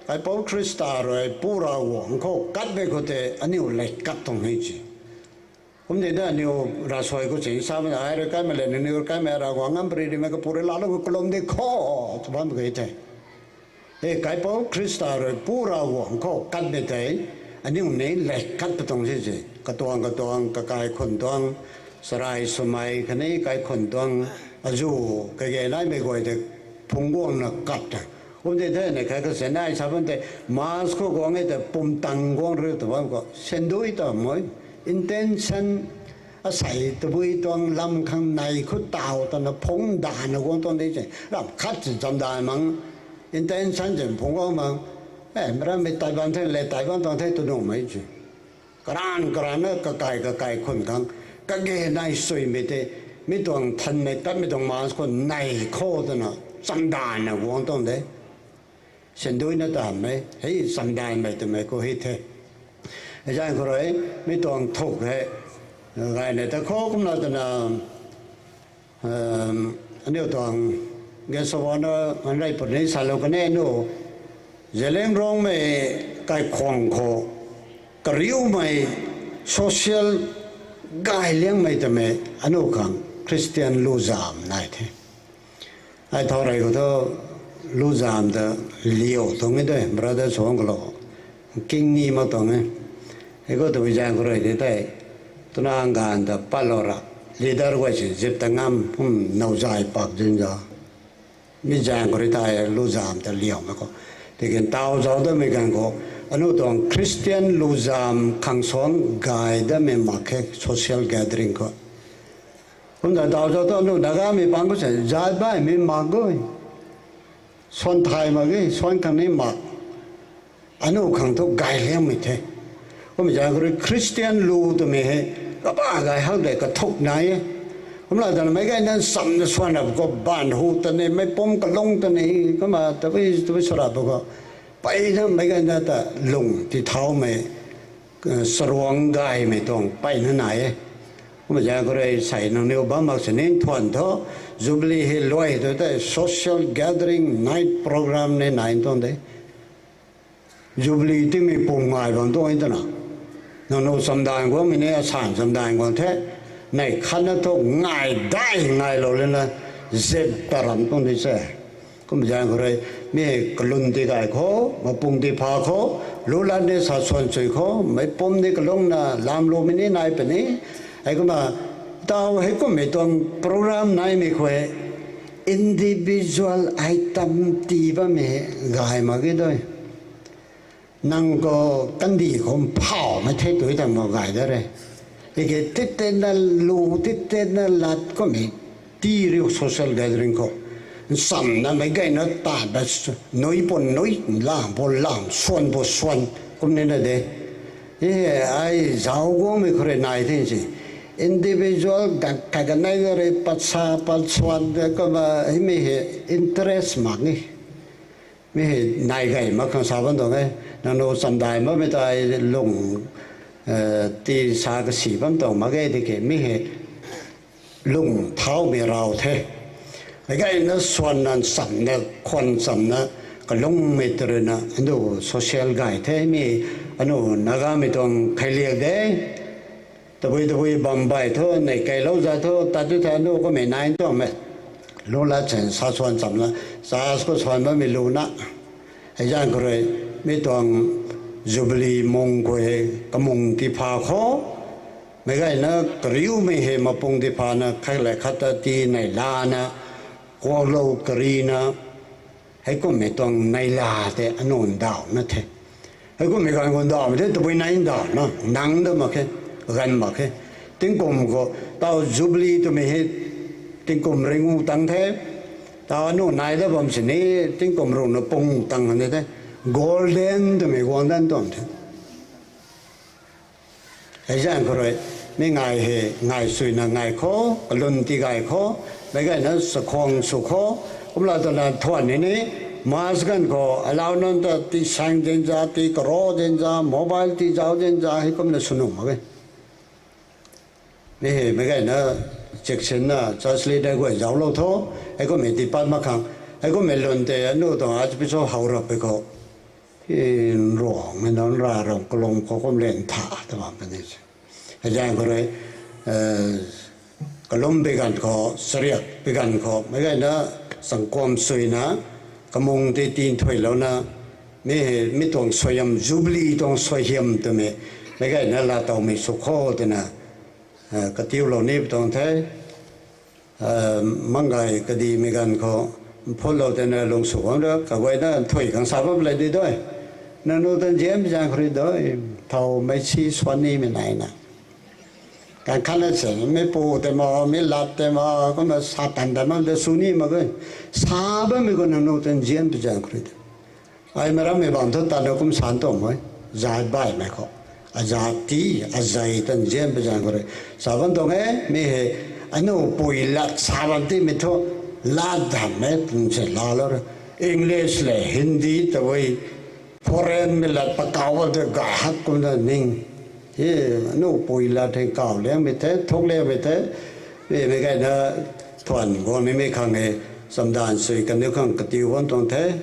Kaipouc Khrista rui, Pu Ravguangc khou, katmei khou tei, aniu lei kat tuang ni si. Kum di na aniu ravsuai khou ching sa bam ai rui kaimei le, nangniw rui kaimei Ravguangc ngam pari rimei kapu rui laalou khou kalum di kho, tw bam key the. E, Kaipouc Khrista rui Pu Ravguangc khou katmei tei, aniu ni lei kat patuang si si. Katuang katuang, kakai khun tuang, sarai swmei, khatni kaikhun tuang, azu, kage naimei guay tei, phungc guangna kat ta. Kum di the, nei khat kasin nai sa bam tei, mass khou guang e tei, pumtang guang riu tw bam khou, sendui ta mei, intention, asei tabui tuang lam khang nei khou taw tana phungc dana guang tuang di se. Ram khat si chamdan mang, intention si phungc guang mang. E, marammei tai bam the, le tai bam tuang the tw nuhmei si. Karan karanna kakai kakai khun khang, kage nai suimei tei, mi tuang thanmei tatmei tuang mass khou nei khou twna, chamdanna guang tuang de. Sinduina tanmei, hei chamdanmei twmei khou hei the. Hei zaeng khou rui, mi tuang thuk hei, gayna ta khou kumna twna, aniu tuang, guest of honour, manrei puni salou kan e nu, Zeliangrongmei kaikhwang khou, kariumei, social, gay liangmei twmei, aniu khang Christian luzam nai the. Ai thau rei khou thu, luzam ta liu tuang e de, brother suang khou lou. King ni mak tuang e. Hei khou tabui zaeng khou rui di tei, twna ganv ta patlou ra. Leader guay si zip ta ngam, kum nowzay pak zin za. Mi zaeng khou rui tei luzam ta liumei khou. Tiki ntaw zauc damei ganv khou, aniu tuang Christian luzam khang suang gay damei mak khe social gathering khou. Kumna ntaw zauc tu aniu Nagamei pang khou se, zat baihmei mak gui. Suan thay mak ge, suan khang ni mak. Aniu khang thu gay liangmei the. Kum zaeng khou rui Christian lu twmei hei, kaba gay hak de kathuk nai e. Kumna tanmei gayna chamna suan rap khou, baanv hu ta ni, meic pum kalung ta ni, kumna tabui, tabui sw rap khou, mpeyna meic gayna ta lung tithawmei, saruang gaymei tuang mpeyna nai e. Kumna zaeng khou rui sei nangniw bam mak sini nthuan thu, Jubilee hei luai tu tei social gathering night program ni nai tuang de. Jubilee timei pum ngai bam tuang twna. Nangniw chamdan guangmei ni asan chamdan guang the. Nei khatna thu ngai dai ngailou lana zip ta ram tuang di se. Kum zaeng khou rui, mi hei kalun ti gay khou, mapung ti pha khou, lulat ni sa suan chui khou, mei pum ni kalungna lamlumei ni nai puni. Heikumna, taw heikummei tuang program naimei khou hei, individual item tii bammei gay mak ge dui. Nang khou kandih khou mphawmei the tui tang mak gay da re. Tiki titetna lu, titetna lat kummei tii riu social gathering khou. Nchamna meic gayna tat da nui pun nui, lang pun lang, suan pun suan, kum nina de. E, ai zauc guangmei khou rui nai the si. Individual gat khat kanei ga rui pat sa, pat suan de kumna hei mi hei interest mak ni. Mi hei nai gay mak khang sa bam tuang e. Nangniw chamdai makmei tei lung, eh, ti sa kasi bam tuang mak ge tiki mi hei lung thaumei raw the. Hei gayna suanna nchamna, khwan nchamna, kalungmei tw ruina, aniu social gay the mi, aniu Nagamei tuang kheiliak de. Tabui tabui bam bai thu, nei keilou za thu, tat tu the aniu kummei nai tuang me. Lu lat sen sa suan chamna, church khou suan bammei luna. Hei zaeng khou rui, mi tuang Jubilee mung khou hei, kamung ti pha khou. Meic gayna kariumei hei mapung ti phana, khat le khat ta ti nei lana, kuaklou karina, heikummei tuang neila tei aniu ndauhna the. Heikummei ganv khou ndauhmei the, tabui nai ndauhna, nang da mak khe, ganv mak khe. Tingkum khou, taw Jubilee twmei hei, tingkum ringu tang the, taw aniu nai da bam sini, tingkum runa pung tang khan the, golden twmei guang dan tuang the. Hei zaeng khou rui, mi ngai hei, ngai suina ngai khou, kalun ti gay khou, meic gayna chakhwang sw khou, kumla twna thuan ni ni, mass ganv khou, alau nunc ta ti saeng zinza, ti karo zinza, mobile ti zauc zinza, heikumna sw nuh mak e. Mi hei meic gayna, cheksinna, church leader guay zauclou tho, heikummei ti pat mak khang, heikummei lun tei, aniu tuang archbishop how rap pei khou. Nruangmei nunc ra ram kalung khou kum len tha ta bam puni se. Hei zaeng khou rui, kalum pi ganv khou, chariak pi ganv khou, meic gayna changkuam suina, kamung ti tin thuilouna, mi, mi tuang suaihiam, Jubilee tuang suaihiam twmei, meic gayna laatowmei sw khou twna, katiulou ni pi tuang the. Manggay kadihmei ganv khou, phunlou teina lung sw bam ra, kaguayna nthui khang sa bam le di dui. Nangniw ta nzianmei zaeng khou rui dui, thow meic si suan nimei naina. Kan khatna se, meipu tei ma, mei lat tei ma, kumna sa tan tan bam de sw ni mak e. Sa bammei khou nangniw ta nzianmei zaeng khou rui de. Ai marammei bam thu tana kum san tuang e, zat baihmei khou. Azat ti, azei tan nzianmei zaeng khou rui. Sa bam tuang e, mi hei, aniu pui lat sa bam timei thu, lat dammei pum se laalou rui. English le Hindi tabui, foreign mei lat pakau bam tei gay hak kumna ning. E, aniu pui lat hei kaw liangmei the, thuk liangmei the, mi, meic gayna thuan guang nimei khang e, chamdan sui kaniw khang katiu bam tuang the.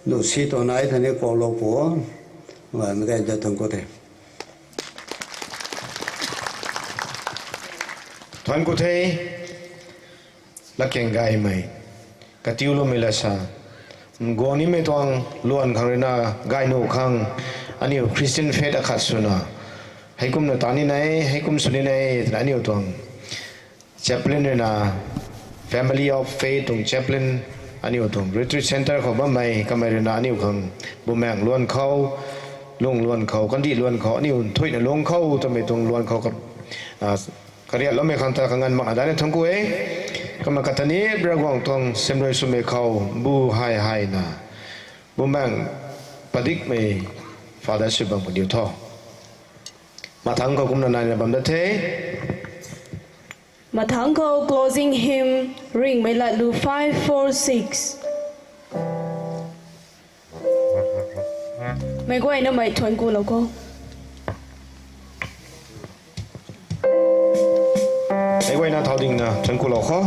Nu si tuang nai thani kuaklou pu. Meic gayna thuan ku the. Thuan ku the. Latkaeng gaymei, katiuloumei lat sa, guang nimei tuang luan khang ruina gay nuh khang, aniu Christian faith akhat swna, heikumna ta ni nai, heikum sw ni nai twna aniu tuang chaplain ruina, Family of Faith tuang chaplain, aniu tuang retreat centre khou bammei kamei ruina aniu khang, bumaengc luan khou, lung luan khou, kandih luan khou, aniu nthuihna lung khou twmei tuang luan khou ka, kariatloumei khang ta kanganv makna daina thuan ku e. Kumna katani Ravguangc tuang simrui swmei khou bu hei heina, bumaengc padikmei Father sw bam kaniw tho. Mathangc khou kumna naina bam da the. Mathangc khou closing hymn, Ringhmei Latlu five four six. Meic guaynamei thuan kulou kho. Meic guayna thau dingna thuan kulou kho.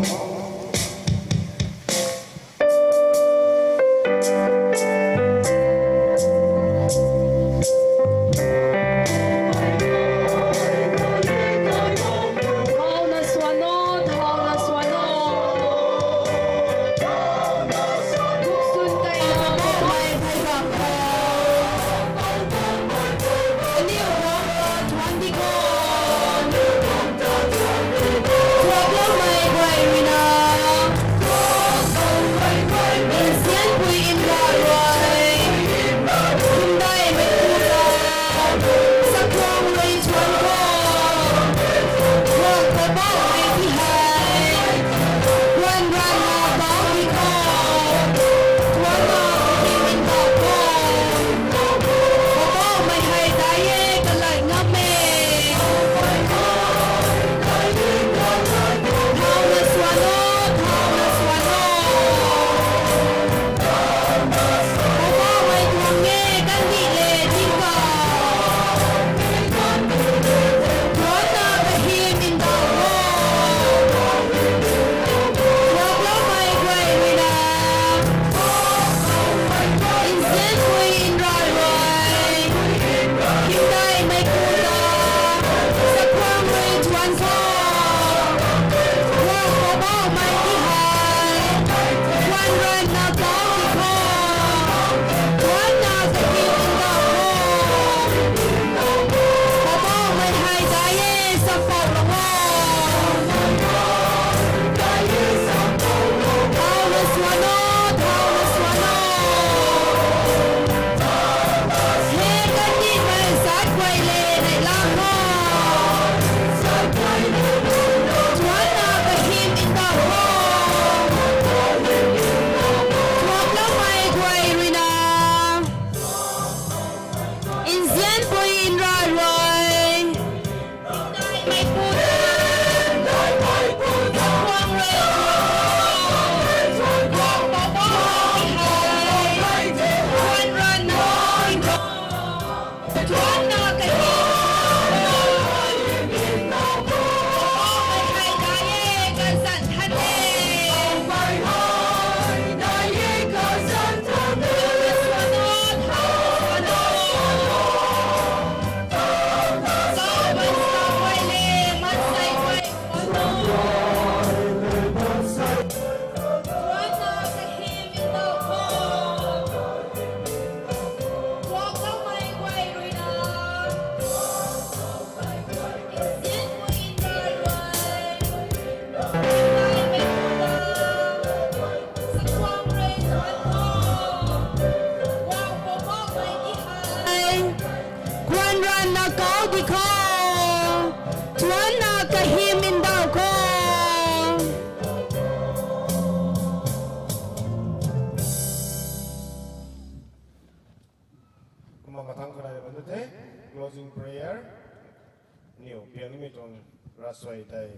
Aniu pianmei tuang ravsuai tei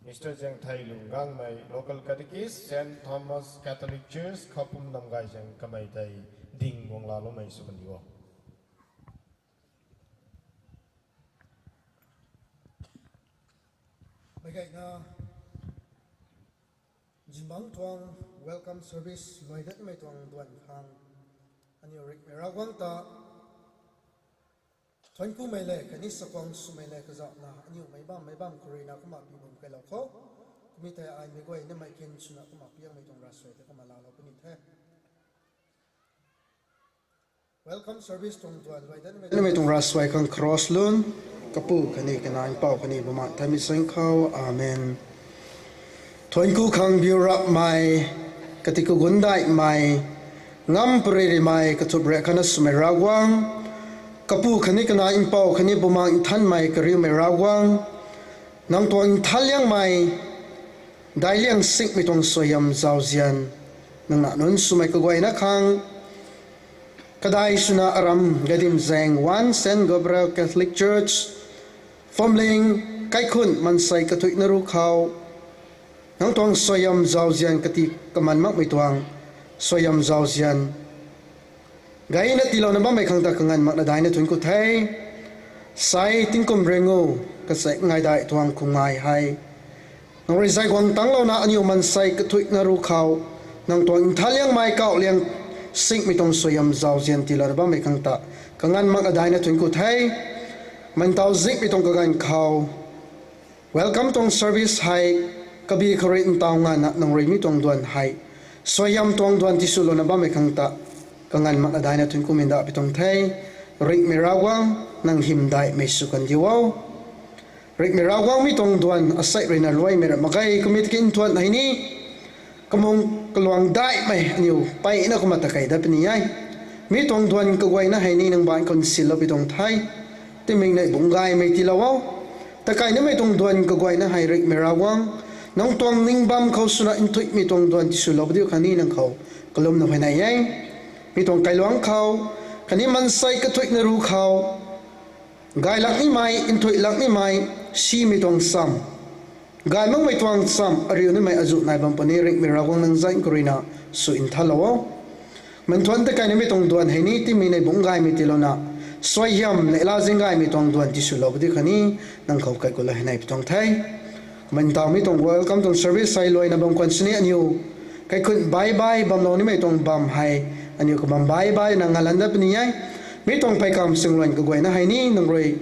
Mister Ziangthei Lungangmei, Local Catechist, Saint Thomas Catholic Church, Khapum Namgay Zaeng kamei tei ding guang laaloumei sw kan di o. Meic gayna zingbangc tuang welcome service luai datmei tuang duan khang aniu ringhmei Ravguangc ta thuanckumei le khatni chakhwang swmei le kazauhna aniu meic bam meic bam khou ruina kumna pi bam kailou khou, kumna tei ai meic guaynamei kin swna kumna piangmei tuang ravsuai tei kumna laalou puni the. Welcome service tuang duan luai datmei tuang ravsuai khang cross lun, Kapu khatni Kanac Mpouh khatni Bumaengh Nthanmei zaeng khou, amen. Thuancku khang biu rapmei, kati kagunc daihmei, ngam pary rimei, kathup rey khatna swmei Ravguangc, Kapu khatni Kanac Mpouh khatni Bumaengh Nthanmei kariumei Ravguangc, nang tuang nthanliangmei, daic liang singmei tuang suaihiam zauzian, nang nac nunc swmei kaguayna khang, kadai swna aram Gadimzaeng One Saint Gabriel Catholic Church, Phomling, Kaikhun, maansei kathuicna ruc khou, nang tuang suaihiam zauzian kati kaman makmei tuang, suaihiam zauzian gayna tiilouna bammei khang ta kanganv makna daina thuanc ku the. Sai tingkum ringu, kachaek ngai daih tuang khum ngai hei nang rui zay guang tangclouna aniu maansei kathuicna ruc khou, nang tuang nthanliangmei kauh liang singmei tuang suaihiam zauzian tiilouna bammei khang ta kanganv makna daina thuanc ku the. Mantau zikmei tuang kaganv khou, welcome tuang service hei, kabi khou rui ntau nganvna nang rui mi tuang duan hei, suaihiam tuang duan tiswlouna bammei khang ta, kanganv makna daina thuanc ku mindapui tuang the. Ringhmei Ravguangc, nang hymdaihmei sw kan diu o. Ringhmei Ravguangc mi tuang duan asei ruina luaimei ra mak ge, kumna tiki nthuan hei ni, kamung kaluang daihmei aniu mpeyna kumna takei dat puni e. Mi tuang duan kaguayna hei ni nang baanc khou nsinloupui tuang the. Timei nei bungc gaymei tiilou o. Takainamei tuang duan kaguayna hei Ringhmei Ravguangc, nang tuang ning bam khou swna nthuihmei tuang duan tiswlou padiu khatni nang khou kalumna huayney e. Mi tuang kailuangc khou, khatni maansei kathuicna ruc khou, gay lak nimei, nthuih lak nimei, simei tuang cham, gay makmei tuang cham ariu nimei azuh nai bam puni, Ringhmei Ravguangc nang zaeng khou ruina sw nthanlou o. Manthuan takainamei tuang duan hei ni timei nei bungc gaymei tiilouna, suaihiam neihla zing gaymei tuang duan tiswlou padiu khatni nang khou kaikulou huayneypui tuang the. Mantau mi tuang welcome tuang service hei luaina bam khwan sini aniu kaikhun bye bye bamlou nimei tuang bam hei, aniu kabam bye bye na ngalan dat puni e. Mi tuang peykamv singluan kaguayna hei ni nang rui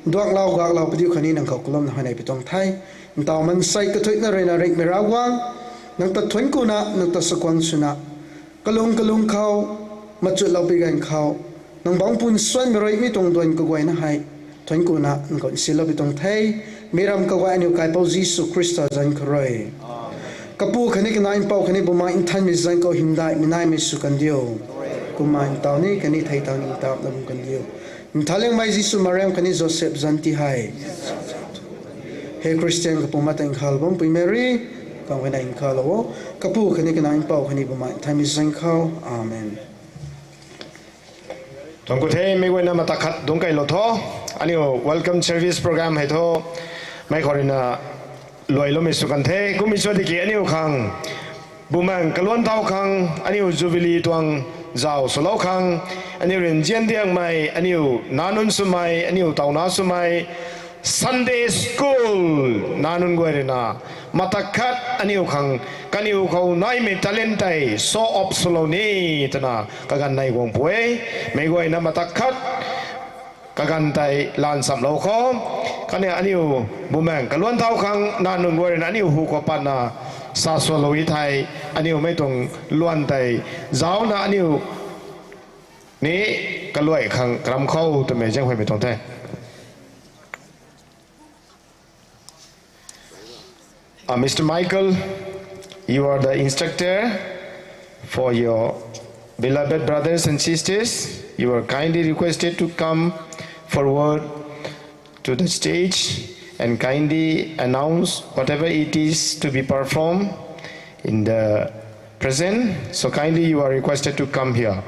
duaklou gaklou padiu khatni nang khou kalumna huayneypui tuang the. Ntau maansei kathuicna ruina Ringhmei Ravguangc, nang ta thuanc kuna, nang ta chakhwang swna, kalung kalung khou, machutloupui ganv khou, nang bangc pun suanmei rui mi tuang duan kaguayna hei, thuanc kuna nang khou nsinloupui tuang the. Mi ram kaguay aniu Kaipouc Jisu Khrista zanc khou rui, Kapu khatni Kanac Mpouh khatni Bumaengh Nthanmei zanc khou hymdaihmei naimei sw kan diu. Kumna ntau ni khatni thei tau ni ntau na bam kan diu. Nthanliangmei Jisu Mariam khatni Joseph zanc ti hei, he Khristian kapumc ta nkhavlou bampui Meri, kang huayney nkhavlou o. Kapu khatni Kanac Mpouh khatni Bumaengh Nthanmei zanc khou, amen. Thuanc ku the, meic guayna mata khat dungc keylou tho. Aniu welcome service program hei thu, meic khou ruina luailoumei sw kan the. Kummei sw tiki aniu khang, Bumaengh kaluan thau khang, aniu Jubilee tuang zauc swlou khang, aniu rui nzian diangmei, aniu nac nunc swmei, aniu tauna swmei, Sunday School nac nunc guay ruina, mata khat aniu khang, kaniw khou naimei talent tei show off swlou ni, twna kaganv nei guang pw e, meic guayna mata khat kaganv tei laansamlou khou, khatni aniu Bumaengh kaluan thau khang nac nunc guay ruina aniu hu khou patna sa swlou e thei, aniu mei tuang luan tei zaucna aniu ni kaluai khang karam khou twmei zaenghuaymei tuang the. Uh, Mister Michael, you are the instructor for your beloved brothers and sisters. You are kindly requested to come forward to the stage and kindly announce whatever it is to be performed in the present. So kindly you are requested to come here.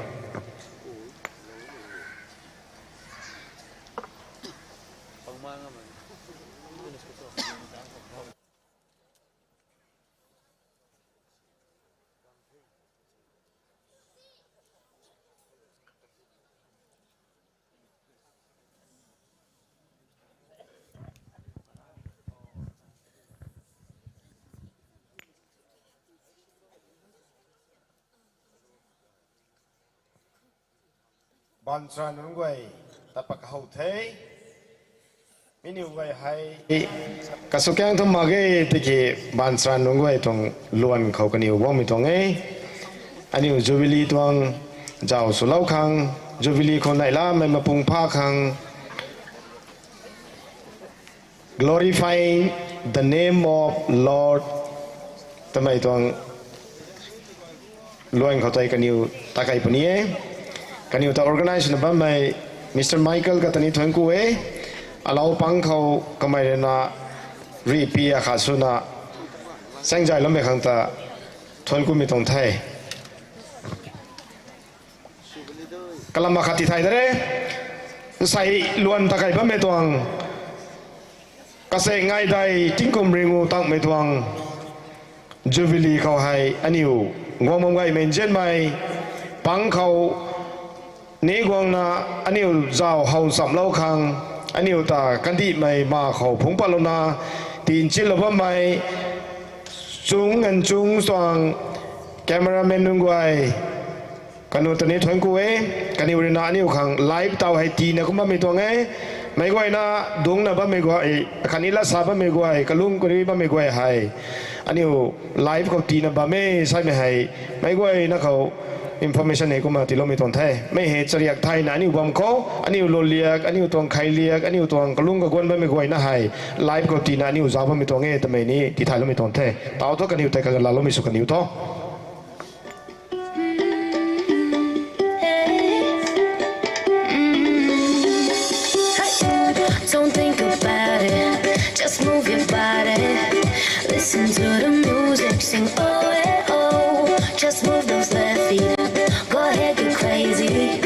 Baanchara nunc guay, tapak how the. Miniw guay hei, kasukyang thu mak ge tiki, baanchara nunc guay tuang luan khou kaniw guangmei tuang e. Aniu Jubilee tuang zauc swlou khang, Jubilee khou neihlamei mapung pha khang, Glorifying the name of Lord, twmei tuang luan khou tei kaniw ta kai puni e. Kaniw ta organize na bammei Mister Michael kata ni thuanc ku e. Alou pang khou kamei rui na rihpi akhat swna saengzay loumei khang ta thuanc kumei tuang the. Kalam akhat ti thay da re. Nsei luan ta kai bammei tuang, kase ngaidai tingkum ringu tangmei tuang Jubilee khou hei aniu guang bam gaymei nzianmei pang khou ni guangna aniu zauc how nchamlou khang, aniu ta kandihmei ma khou phungc patlouna tin chinlou bammei chung and chung suang cameraman nunc guay, kaniw ta ni thuanc ku e. Kaniw rui na aniu khang live taw hei tina kum bammei tuang e. Meic guayna dungcna bammei guay, khatni lat sa bammei guay, kalung kari bammei guay hei aniu live khou tina bam e samei hei meic guayna khou information hei kumna tiiloumei tuang the. Mei hei chariak thayna aniu bam khou, aniu lou liak, aniu tuang khai liak, aniu tuang kalung kaguan bammei guayna hei live khou tina aniu zauc bammei tuang e twmei ni tithayloumei tuang the. Taw thu kaniw tei kagalaloumei sw kaniw tho. Don't think about it, just move your body. Listen to the music, sing oh eh oh. Just move those left feet, go ahead, get crazy.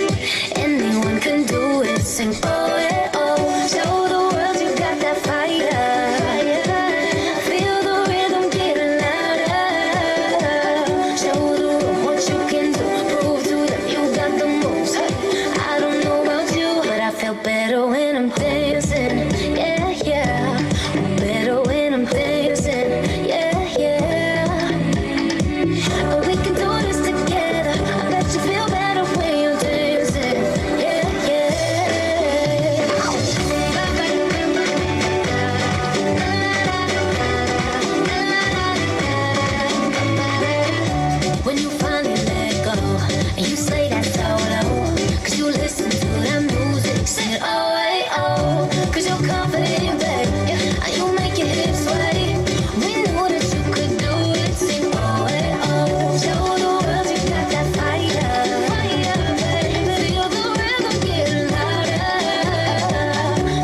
Anyone can do it, sing oh eh oh. Show the world you got that fire. Feel the rhythm getting louder. Show the room what you can do. Prove to them you got the moves. Hey, I don't know about you, but I feel better when I'm dancing. Yeah, yeah. Better when I'm dancing. Yeah, yeah. And we can do this together. I bet you feel better when you're dancing. Yeah, yeah. When you finally let go and you say that solo, 'cause you listen to that music, sing it oh eh oh, 'cause you're confident, babe. Yeah, and you make your hips sway. We know that you could do it, sing oh eh oh. Show the world you got that fire, fire, babe. Feel the rhythm getting louder.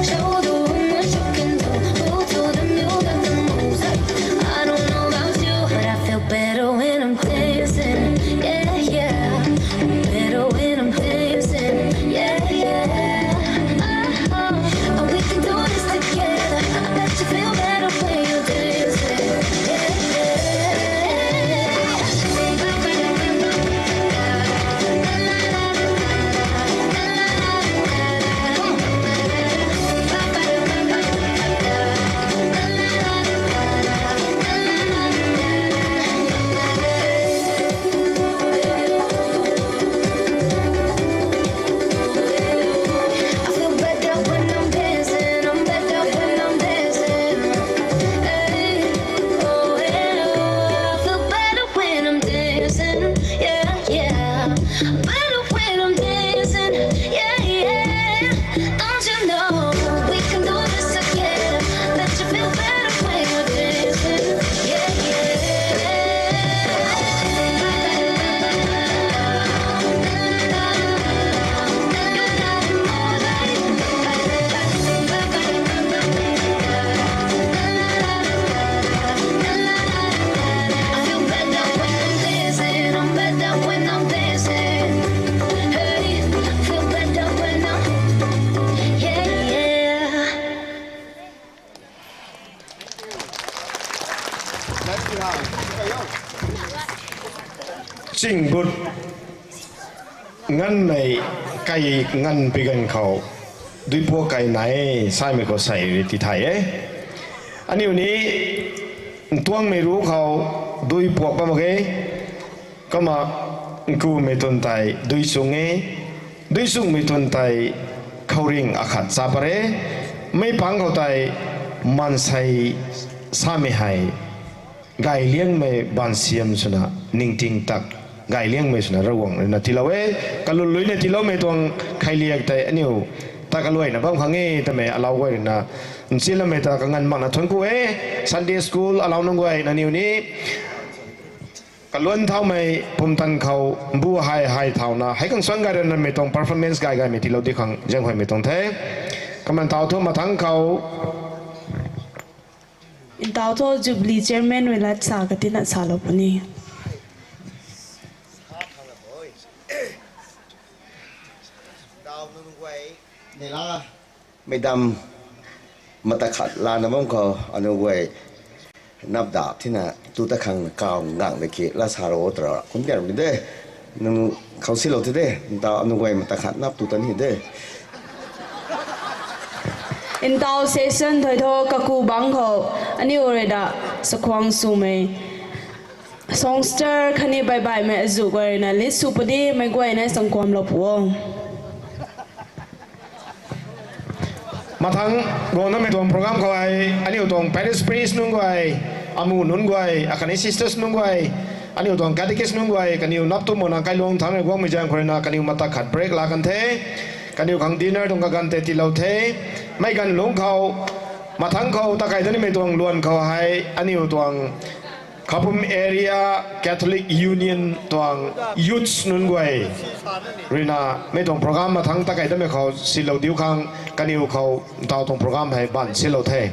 Show the room what you can do. Move to the music, the moves. I don't know about you, but I feel better when I'm dancing. Yeah, yeah. Better when I'm dancing. Yeah, yeah. Oh, oh. And we can do this together. Ching but nganmei kai ngan pi ganv khou, duipuak kai nai samei khou sei ri ti thay e. Aniu ni ntuangmei ru khou duipuak bam mak ge, kumna nkumei tun tei duichung e, duichungmei tun tei khouringh akhat cha pat re, mei pang khou tei maansei samei hei gayliangmei baansiam swna ningting tak gayliangmei swna Ravguangc ruina tiilou e. Kalun luina tiiloumei tuang kheiliak tei aniu ta kaluaina bam khang e twmei alauc guay ruina nchilammei ta kanganv makna thuanc ku e. Sunday school alauc nunc guay nangniw ni kaluan thaumei pumtan khou bu hei hei thauna hei khang suan gay ruinamei tuang performance gay gaymei tiilou di khang zaenghuaymei tuang the. Kumna ntaw thu mathangc khou Ntaw thu Jubilee Chairman rui lat sa katina salou puni. Madam, mata khat lana bam khou anu guay napdap thina tu ta khang kaw ngang de ki la sa ro tara kum tian mi de. Nang khou silou ti de, ntaw anu guay mata khat nap tu ta ni de. Ntaw session thoi tho kaku bang khou aniu rui da sakhuang swmei songster khatni baibaihmei azuh guay ruina lit sw puni, meic guayna sangkuamlou pu o. Mathangc guangna mei tuang program khou hei aniu tuang parish priest nunc guay, amu nunc guay, akhatni sisters nunc guay, aniu tuang catechist nunc guay kaniw nap tu makna kailuang thangc rui guangmei zaeng khou ruina kaniw mata khat break la kan the. Kaniw khang dinner tuang kaganv tei tiilou the. Mei ganv lungc khou mathangc khou ta kai da nimei tuang luan khou hei aniu tuang Khapum Area Catholic Union tuang youths nunc guay ruina mei tuang program mathangc ta kai damei khou silou diu khang kaniw khou ntaw tuang program hei baanc silou the.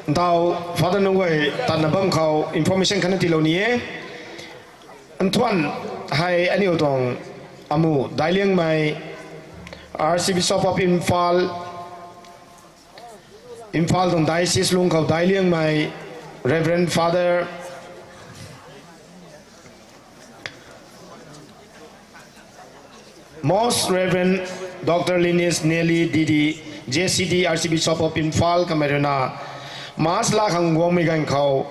Ntaw father nunc guay tatna bam khou information khatna tiilou ni e. Nthuan hei aniu tuang amu daic liangmei Archbishop of Imphal, Imphal tuang diocese lungc khou daic liangmei Reverend Father Most Reverend Doctor Linis Nelly D D, J C D, Archbishop of Imphal kamei ruina Mass laa khang guangmei ganv khou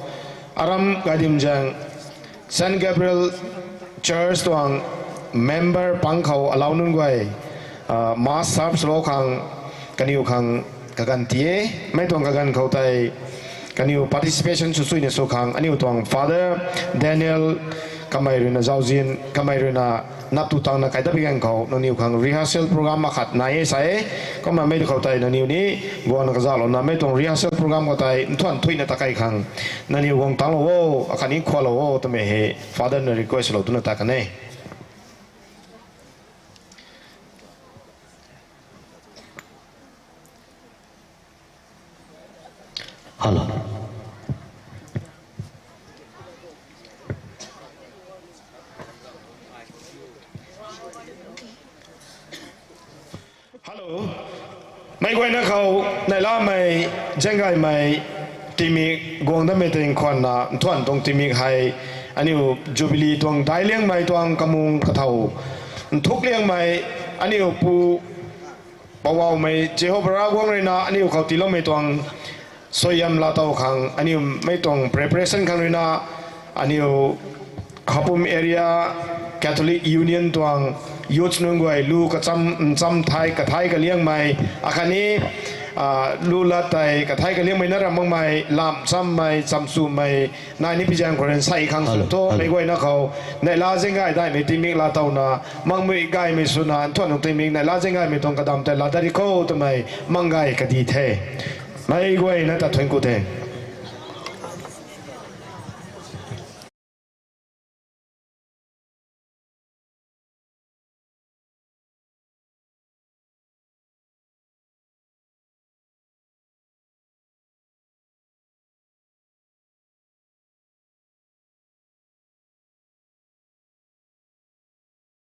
aram gay dim zaeng Saint Gabriel Church tuang member pang khou alauc nunc guay Mass serve swlou khang kaniw khang kaganv ti e. Mei tuang kaganv khou tei kaniw participation sw suina sw khang aniu tuang Father Daniel kamei ruina zauzian kamei ruina nap tu tangna kai dat pi ganv khou nangniw khang rehearsal program akhat nai e sa e. Kumna mei tu khou tei nangniw ni guangna kazauhlouna mei tuang rehearsal program khou tei nthuan thuina ta kai khang nangniw guang tanglou o, akhatni khualou o twmei hei Father na request lou tuna ta kan e. Hello. Hello. Meic guayna khou neihlamei, zaenggaymei, tingmik guang datmei ting khwanna nthuan tuang tingmik hei aniu Jubilee tuang daic liangmei tuang kamung kathow nthuk liangmei aniu pu Poubauhmei Jehovah Ravguangc ruina aniu khou tiiloumei tuang suaihiam laatow khang aniu mei tuang preparation khang ruina aniu Khapum Area Catholic Union tuang youths nunc guay lu kacham ncham thai kathai kaliangmei akhatni lu lat tei kathai kaliangmei na ram makmei lam chammei chamchumei nai ni pi zaeng khou rui nsei khang sw thu meic guayna khou neihla zaeng gay daihmei tingmik laatowna makmei gaymei swna nthuan nung tingmik neihla zaeng gaymei tuang kadam tei laa dat ri kho twmei mang gay kadi the. Meic guayna ta thuanc ku the.